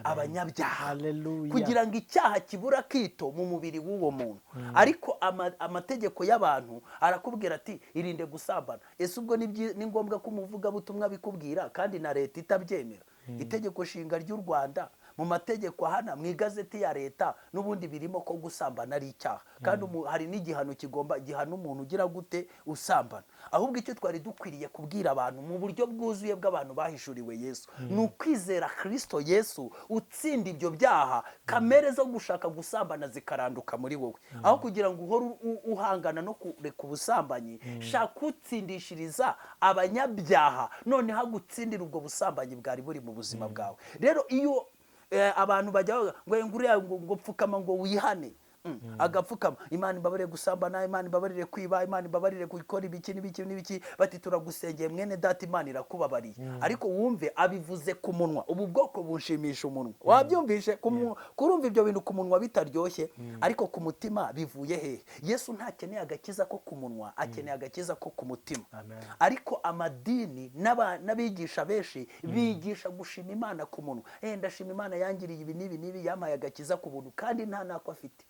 abanyabyaha. Haleluya. Kugira ngo icyaha kibura akito mu mubiri w'uwo muntu. Ariko amategeko y'abantu arakubwira ati irinde gusambana. Ese ubwo ni ngombwa ko umuvugabutumwa abikubwira kandi na leta itabyemera? Itegeko nshinga ry'u Rwanda mu mategeko ahana mu igazeti ya leta n'ubundi birimo ko gusambana ari icyaha, kandi hari n'igihano kigomba gihana umuntu ugira gute usambana. Ahubwo icyo twari dukwiriye kubwira abantu mu buryo bwuzuye bw'abantu bahishuriwe Yesu ni ukwizera Kristo Yesu utsinda ibyo byaha, kamere zo gushaka gusambana zikaranduka muri wowe. Aho kugira ngo uhore uhangana no kureka ubusambanyi, shaka utsindishiriza abanyabyaha, noneho agutsindira ubwo busambanyi bwari buri mu buzima bwawe. Rero iyo abantu bajya bavuga ngo nguriya ngo pfukama ngo wihane, agapfukama, Imana imbabarire gusambana, Imana imbabarire kwiba, Imana imbabarire gukora ibiki n'ibiki n'ibiki, bati turagusengeye mwene data, Imana irakubabariye. Ariko wumve abivuze ku munwa, ubu bwoko bunshimisha umunwa. Wabyumvishe kurumva ibyo bintu ku munwa bitaryoshye, ariko ku mutima bivuye hehe? Yesu ntakeneye agakiza ko ku munwa, akeneye agakiza ko ku mutima. Ariko amadini n'abigisha benshi bigisha gushima Imana ku munwa. Ndashima Imana yangiriye ibi n'ibi n'ibi, yampaye agakiza ku buntu, kandi nta nako afite.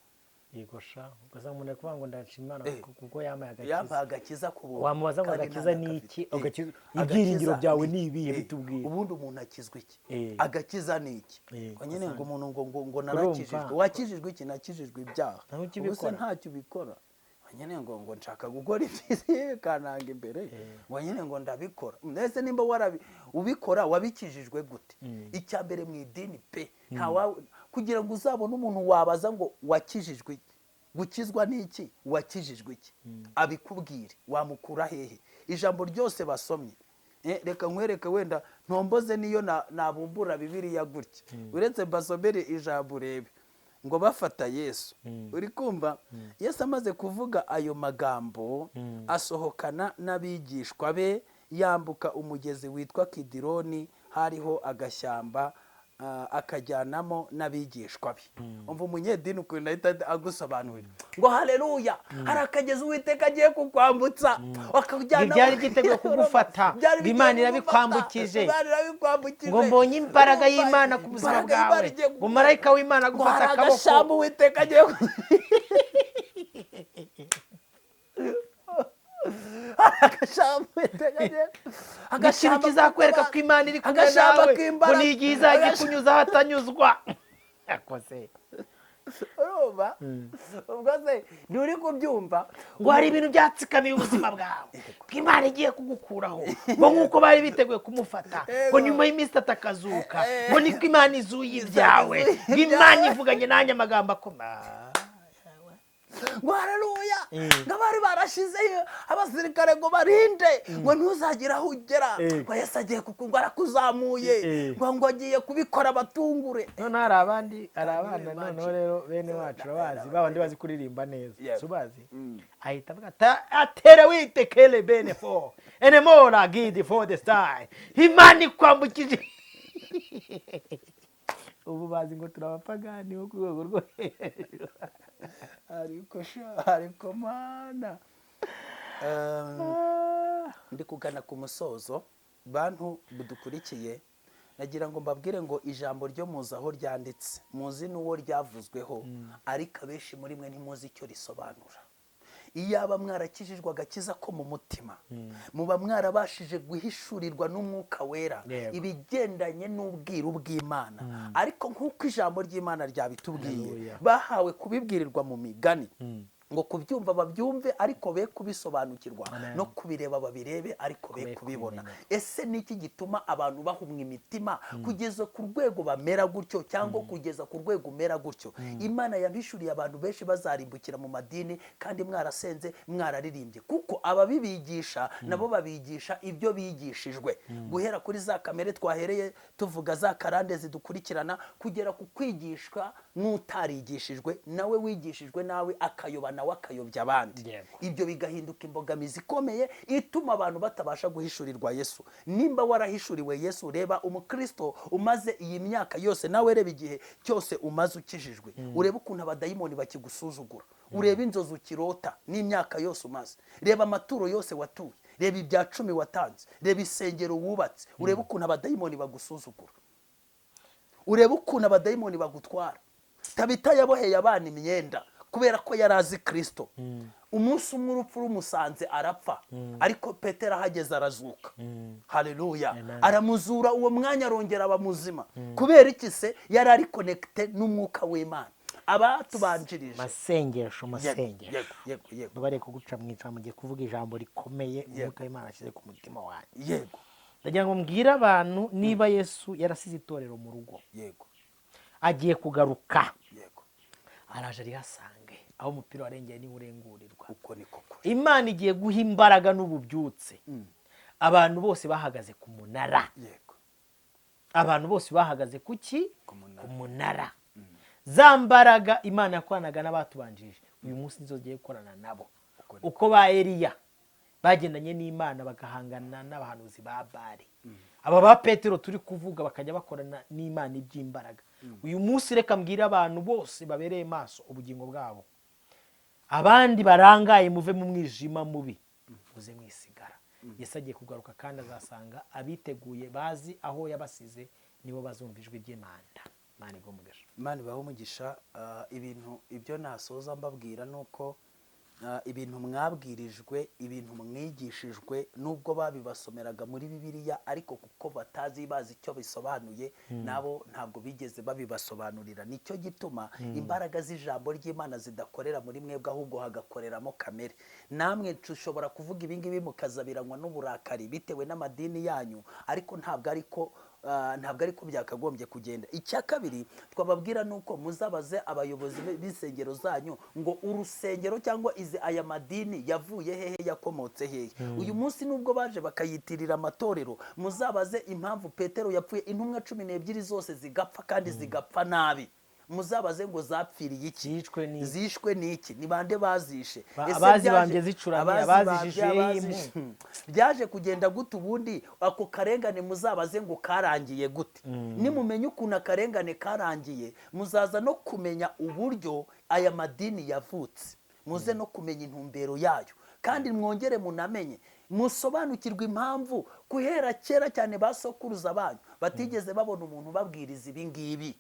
Yego sha, ugasanga umuntu ari kuvuga ngo ndashima Imana kuko yampaye agakiza. Yampaye agakiza ku buntu. Wamubaza ngo kandi agakiza nta ni nako iki? afite. Agakiza, ibyiringiro Agakiza byawe ni ni ibihe? Bitubwire. Ubundi umuntu akizwa iki? Agakiza ni iki? Ngo nyine ngo Ugasanga umuntu ngo narakijijwe. Urumva? Wakijijwe iki? Nakijijwe ibyaha. Nawe Ubu se ukibikora? ntacyo ubikora. Ngo nyine ngo nshaka gukora ibyiza kananga imbere. Ngo nyine ngo ndabikora. Mbese nimba ubikora wabikijijwe gute? Icya mbere mu idini pe, nta wawe kugira ngo uzabone umuntu wabaza ngo wakijijwe iki? Gukizwa ni iki? Wakijijwe iki? Abikubwire, wamukura hehe? Ijambo ryose basomye. Reka nkwereke wenda ntomboze niyo nabumbura Bibiliya gutya. Uretse mbasomere ijambo urebe. Ngo bafata Yesu. Uri kumva? Yesu amaze kuvuga ayo magambo, asohokana n'abigishwa be, yambuka umugezi witwa Kidironi, hariho agashyamba, akajyanamo n'abigishwa be. Umva umunyedini ukuntu ahita agusobanurira ngo haleluya, hari akagezi Uwiteka agiye kukwambutsa, akakujyana. Ibyari byiteguye kugufata, Byari bigiye Imana kugufata, irabikwambukije. Imana irabikwambukije. Ngo mbonye imbaraga Urumva, y'Imana ku buzima imbaraga y'Imana bwawe. igiye Ngo marayika w'Imana ngo agufata hari akaboko. agashyamba Uwiteka agiye Agashamba. Ikintu kizakwereka ko Imana iri kumwe Agashamba nawe, k'imbaraga. ngo ni igihe izajya ikunyuza ahatanyuzwa. Akoze. Urumva, ubwo se nturi kubyumva? Ngo hari ibintu byatsikamiye ubuzima bwawe, ko Imana igiye kugukuraho, ngo nk'uko bari biteguye kumufata, ngo nyuma y'iminsi 3 akazuka, ngo niko Imana izuye ibyawe, ngo Imana ivuganye nanjye amagambo akomeye. Ngo haleluya, ngo bari barashizeyo abasirikare ngo barinde, ngo ntuzagire aho ugera, ngo Yesu agiye ngo arakuzamuye, ngo agiye kubikora abatungure. None hari abandi, hari abana noneho rero bene wacu urabazi, babandi bazi kuririmba neza, si ubazi? Ahita avuga ati atere wite kele bene fo enemora gidi for the style, Imana ikwambukije. Ubu bazi ngo turi abapagani bo ku rwego rwo hejuru. Ariko sha, ariko Mana, ndi kugana ku musozo. Bantu budukurikiye, nagira ngo mbabwire ngo ijambo ryo muzi aho ryanditse, muzi n'uwo ryavuzweho, ariko abenshi muri mwe ntimuzi icyo risobanura. Iyaba mwarakijijwe agakiza ko mu mutima, muba mwarabashije guhishurirwa n'Umwuka Wera ibigendanye n'ubwiru bw'Imana. Ariko nk'uko ijambo ry'Imana ryabitubwiye, bahawe kubibwirirwa mu migani, ngo kubyumva babyumve ariko be kubisobanukirwa, no kubireba babirebe ariko be kubibona. Ese niki gituma abantu bahumwa imitima kugeza ku rwego bamera gutyo, cyangwa kugeza ku rwego umera gutyo? Imana yabishuriye abantu benshi bazarimbukira mu madini, kandi mwarasenze, mwararirimbye, kuko ababibigisha nabo babigisha ibyo bigishijwe, guhera kuri za kamere twahereye tuvuga, za karande zidukurikirana, kugera ku kwigishwa n'utarigishijwe, nawe wigishijwe nawe akayoba, nawe akayobya abandi. Ibyo bigahinduka imbogamizi ikomeye ituma abantu batabasha guhishurirwa Yesu. Nimba warahishuriwe Yesu, reba umukristo umaze iyi myaka yose, nawe reba igihe cyose umaze ukijijwe, urebe ukuntu abadayimoni bakigusuzugura, urebe inzozi ukirota n'imyaka yose umaze, reba amaturo yose watuye, reba ibya 10 watanze, reba isengero wubatse, urebe ukuntu abadayimoni bagusuzugura, urebe ukuntu abadayimoni bagutwara. Tabita yaboheye abana imyenda kubera ko yari azi Kristo. Umunsi umwe urupfu rumusanze arapfa, ariko Petero ahageze arazuka. Haleluya. Aramuzura uwo mwanya, arongera aba muzima. Kubera iki se? Yari ari connecté n'Umwuka w'Imana. Abatubanjirije Masengesho, masengesho. Yego, yego. Bari kuguca mu ijambo, mugiye kuvuga ijambo rikomeye Umwuka w'Imana ashyize ku mutima wanjye. Ndagira ngo mbwire abantu, niba Yesu yarasize itorero mu rugo, agiye kugaruka, araje arihasange. Aho umupira warengeye niwe urengurirwa. Uko niko kuri. Imana igiye guha imbaraga n'ububyutse abantu bose bahagaze ku munara. Abantu bose bahagaze ku ki? Ku munara. Ku munara. Za mbaraga Imana yakoranaga n'abatubanjirije, uyu munsi nizo zigiye gukorana nabo. Uko ba Eliya bagendanye n'Imana bagahangana n'abahanuzi ba Bali, aba ba Petero turi kuvuga bakajya bakorana n'Imana iby'imbaraga. Uyu munsi reka mbwire abantu bose babereye maso ubugingo bwabo, abandi barangaye, muve mu mwijima mubi muze mwisigara. Yesu agiye kugaruka kandi azasanga abiteguye, bazi aho yabasize, nibo bazumva ijwi ry'Imana. Imana iguhe umugisha. Imana ibahe umugisha. Ibintu ibyo nasoza mbabwira ni uko ibintu mwabwirijwe, ibintu mwigishijwe, nubwo babibasomeraga muri Bibiliya, ariko kuko batazi bazi icyo bisobanuye, nabo ntabwo bigeze babibasobanurira. Nicyo gituma imbaraga z'ijambo ry'Imana zidakorera muri mwebwe, ahubwo hagakoreramo kamere. Namwe dushobora kuvuga ibi ngibi mukazabiranywa n'uburakari bitewe n'amadini yanyu, ariko ntabwo ariko byakagombye kugenda. Icya kabiri twababwira ni uko muzabaze abayobozi b'insengero zanyu ngo urusengero cyangwa izi aya madini yavuye hehe, yakomotse hehe. Uyu munsi nubwo baje bakayitirira amatorero, muzabaze impamvu Petero yapfuye, intumwa 12 zose zigapfa kandi zigapfa nabi. Muzabaze ngo zapfiriye iki, Zishwe n'iki? zishwe n'iki, ni bande bazishe? Ese Abazibambye zicuramye, abazijishe impu. Byaje kugenda gute? Ubundi ako karengane muzabaze ngo karangiye gute. Nimumenye ukuntu akarengane karangiye, muzaza no kumenya uburyo aya madini yavutse, muze no kumenya intumbero yayo, kandi mwongere munamenye, musobanukirwe impamvu guhera kera cyane ba sokuruza banyu Batigeze babona umuntu ubabwiriza ibi ngibi,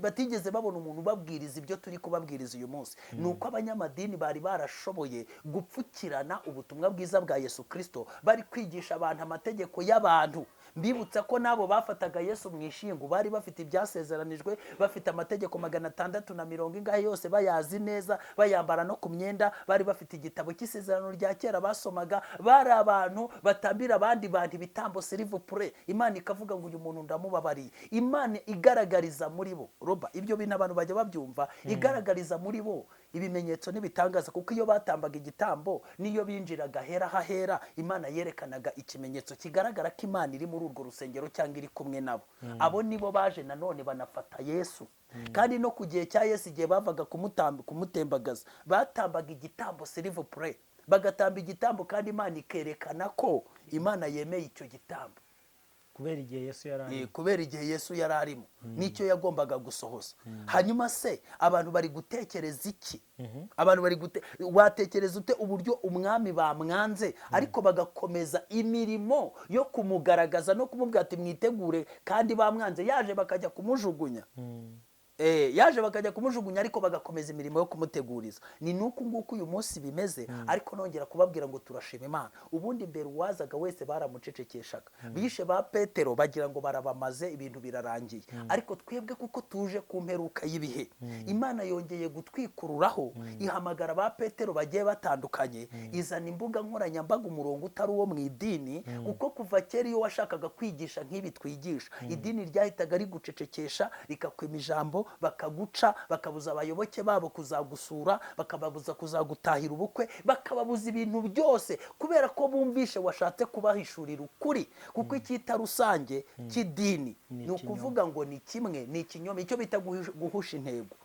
batigeze babona umuntu ubabwiriza ibyo turi kubabwiriza uyu munsi, ni uko abanyamadini bari barashoboye gupfukirana ubutumwa bwiza bwa Yesu Kristo, bari kwigisha abantu amategeko y'abantu. Mbibutsa ko nabo bafataga Yesu mu ishingu bari bafite ibyasezeranijwe, bafite amategeko 600 ingahe yose bayazi neza, bayambara no ku myenda, bari bafite igitabo cy'isezerano rya kera basomaga, bari abantu batambira abandi bantu ibitambo, s'il vous plaît. Imana ikavuga ngo uyu muntu ndamubabariye. Imana igaragariza muri bo roba ibyo bintu abantu bajya babyumva, igaragariza muri bo ibimenyetso n'ibitangaza, kuko iyo batambaga igitambo n'iyo binjiraga hera hahera, Imana yerekanaga ikimenyetso kigaragara ko Imana iri muri urwo rusengero cyangwa iri kumwe nabo. Abo nibo baje nanone banafata Yesu. Kandi no ku gihe cya Yesu, igihe bavaga kumutembagaza, batambaga igitambo, s'il vous plaît, bagatamba igitambo kandi Imana ikerekana ko Imana yemeye icyo gitambo. Kubera igihe Yesu yari arimo. Kubera igihe Yesu yari arimo n'icyo yagombaga gusohoza. Hanyuma se abantu bari gutekereza iki? Abantu bari gute? Watekereza ute uburyo umwami bamwanze, ariko bagakomeza imirimo yo kumugaragaza no kumubwira ati mwitegure, kandi bamwanze, yaje bakajya kumujugunya? Yaje bakajya kumujugunya, ariko bagakomeza imirimo yo kumuteguriza. Ni nuku nguku uyu munsi bimeze. Ariko nongera kubabwira ngo turashima Imana. Ubundi mbere uwazaga wese baramucecekeshaga. Bishe ba Petero bagira ngo barabamaze, ibintu birarangiye. Ariko twebwe kuko tuje ku mperuka y'ibihe, Imana yongeye gutwikururaho, ihamagara ba Petero bagiye batandukanye, izana imbuga nkoranyambaga, umurongo utari uwo mu idini. Kuko kuva kera iyo washakaga kwigisha nk'ibi twigisha, idini ryahitaga rigucecekesha, rikakwima ijambo, bakaguca, bakabuza abayoboke babo kuzagusura, bakababuza kuzagutahira ubukwe, bakababuza ibintu byose, kubera ko bumvishe washatse kubahishurira ukuri. Kuko icyita rusange cy'idini Ni ni ukuvuga ngo ni kimwe, ni ikinyoma, icyo bita guhusha intego.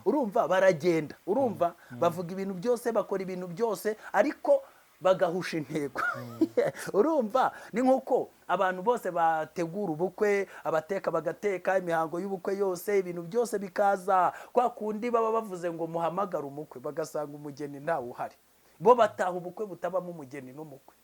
Urumva baragenda, urumva bavuga ibintu byose, bakora ibintu byose, ariko bagahusha intego. Urumva ni nk'uko abantu bose bategura ubukwe, abateka bagateka, imihango y'ubukwe yose, ibintu byose bikaza kwa kundi baba bavuze ngo muhamagare umukwe, bagasanga umugeni ntawe uhari. Bo bataha ubukwe butabamo umugeni n'umukwe.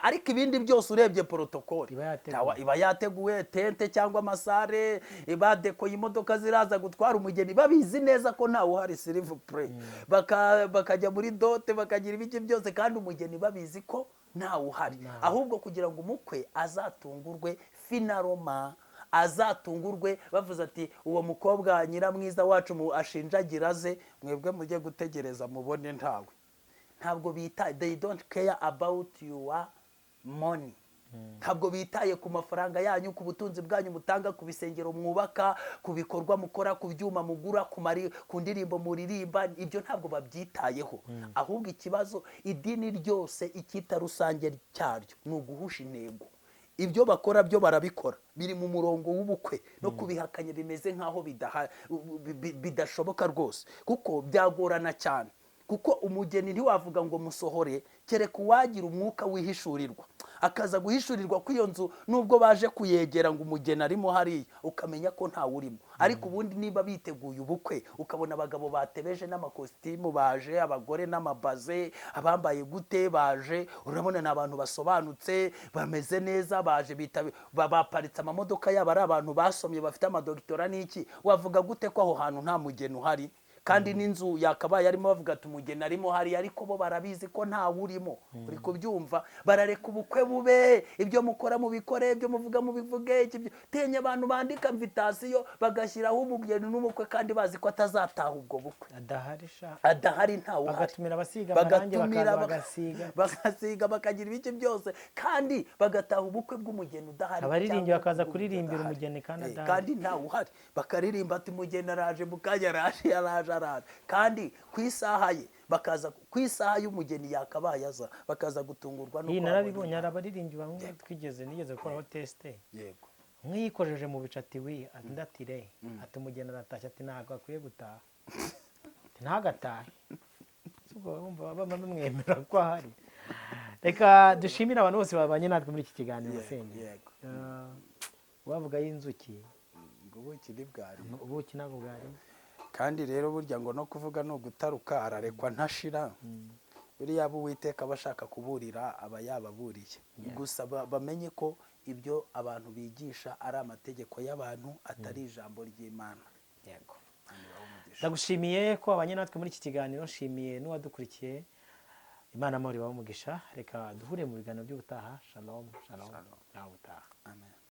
Ariko ibindi byose urebye protocole Iba yateguwe. Iba yateguwe, tente cyangwa amasare badekoye, imodoka ziraza gutwara umugeni, babizi neza ko ntawe uhari, s'il vous plaît. Bakajya muri dot, bakagira ibiki byose, kandi umugeni babizi ko ntawe uhari. Ahubwo kugira ngo umukwe azatungurwe, finalement azatungurwe bavuze ati uwo mukobwa nyiramwiza wacu ashinjagira aze, mwebwe mujye gutegereza mubone ntawe. Ntabwo bita, they don't care about your money. Ntabwo bitaye ku mafaranga yanyu, ku butunzi bwanyu mutanga, ku bisengero mwubaka, ku bikorwa mukora, ku byuma mugura, ku ndirimbo muririmba. Ibyo ntabwo babyitayeho. Ahubwo ikibazo, idini ryose icyita rusange cyaryo ni uguhusha intego. Ibyo bakora byo barabikora biri mu murongo w'ubukwe, no kubihakanya bimeze nk'aho bidashoboka rwose, kuko byagorana cyane. Kuko umugeni ntiwavuga ngo musohore, kereka uwagira umwuka wihishurirwa, akaza guhishurirwa ko iyo nzu nubwo baje kuyegera ngo umugeni arimo hariya, ukamenya ko ntawe urimo. Ariko ubundi niba biteguye ubukwe, ukabona abagabo batebeje n'amakositimu baje, abagore n'amabaze, abambaye gute baje, urabona ni abantu basobanutse, bameze neza, baje baparitse amamodoka yabo, ari abantu basomye, bafite amadogitora n'iki, wavuga gute ko aho hantu nta mugeni uhari? Kandi n'inzu yakabaye arimo, bavuga ati umugeni arimo hariya, ariko bo barabizi ko ntawe urimo. Uri kubyumva? Barareka ubukwe bube, ibyo mukora mubikore, ibyo muvuga mubivuge. Tinya abantu bandika invitation bagashyiraho umugeni n'umukwe, kandi bazi ko atazataha ubwo bukwe. Adahari sha. Adahari, ntawe uhari. Bagatumira abasiga amarangi, Bagatumira bakaza bagasiga. Bagasiga, bakagira ibiki byose, kandi bagataha ubukwe bw'umugeni udahari Abaririmbyi cyangwa bakaza ubw'umugeni kuririmbira udahari. umugeni kandi adahari. Kandi ntawe uhari. Bakaririmba ati umugeni araje mu kanya, araje, araje, araje, kandi ku isaha ye bakaza, ku isaha y'umugeni yakabaye aza, bakaza gutungurwa Iyi nuko narabibonye. babonye. Hari abaririmbyi bamwe nigeze gukoraho test. Umwe yikojeje mu bicu ati wi, undi ati re, ati umugeni aratashye, ati ntabwo akwiye gutaha, ati ntagatahe. Ubwo bumva baba bamwemera ko ahari. Reka dushimire abantu bose babanye natwe muri iki kiganiro. Musenyeri, wavuga y'inzuki? Ngo ubuki ntibwari. Ubuki ntabwo bwarimo. Kandi rero burya ngo no kuvuga ni ugutaruka, ararekwa ntashira. Buriya abo Uwiteka aba ashaka kuburira aba yababuriye. Gusa bamenye ko ibyo abantu bigisha ari amategeko y'abantu, atari ijambo ry'Imana. Yego. Imana ibahe umugisha. Ndagushimiye ko wabanye natwe muri iki kiganiro, nshimiye n'uwadukurikiye. Imana amahoro ibahe umugisha. Reka duhure mu biganiro by'ubutaha. Shalom, shalom. Shalom. Nawe utaha. Amen.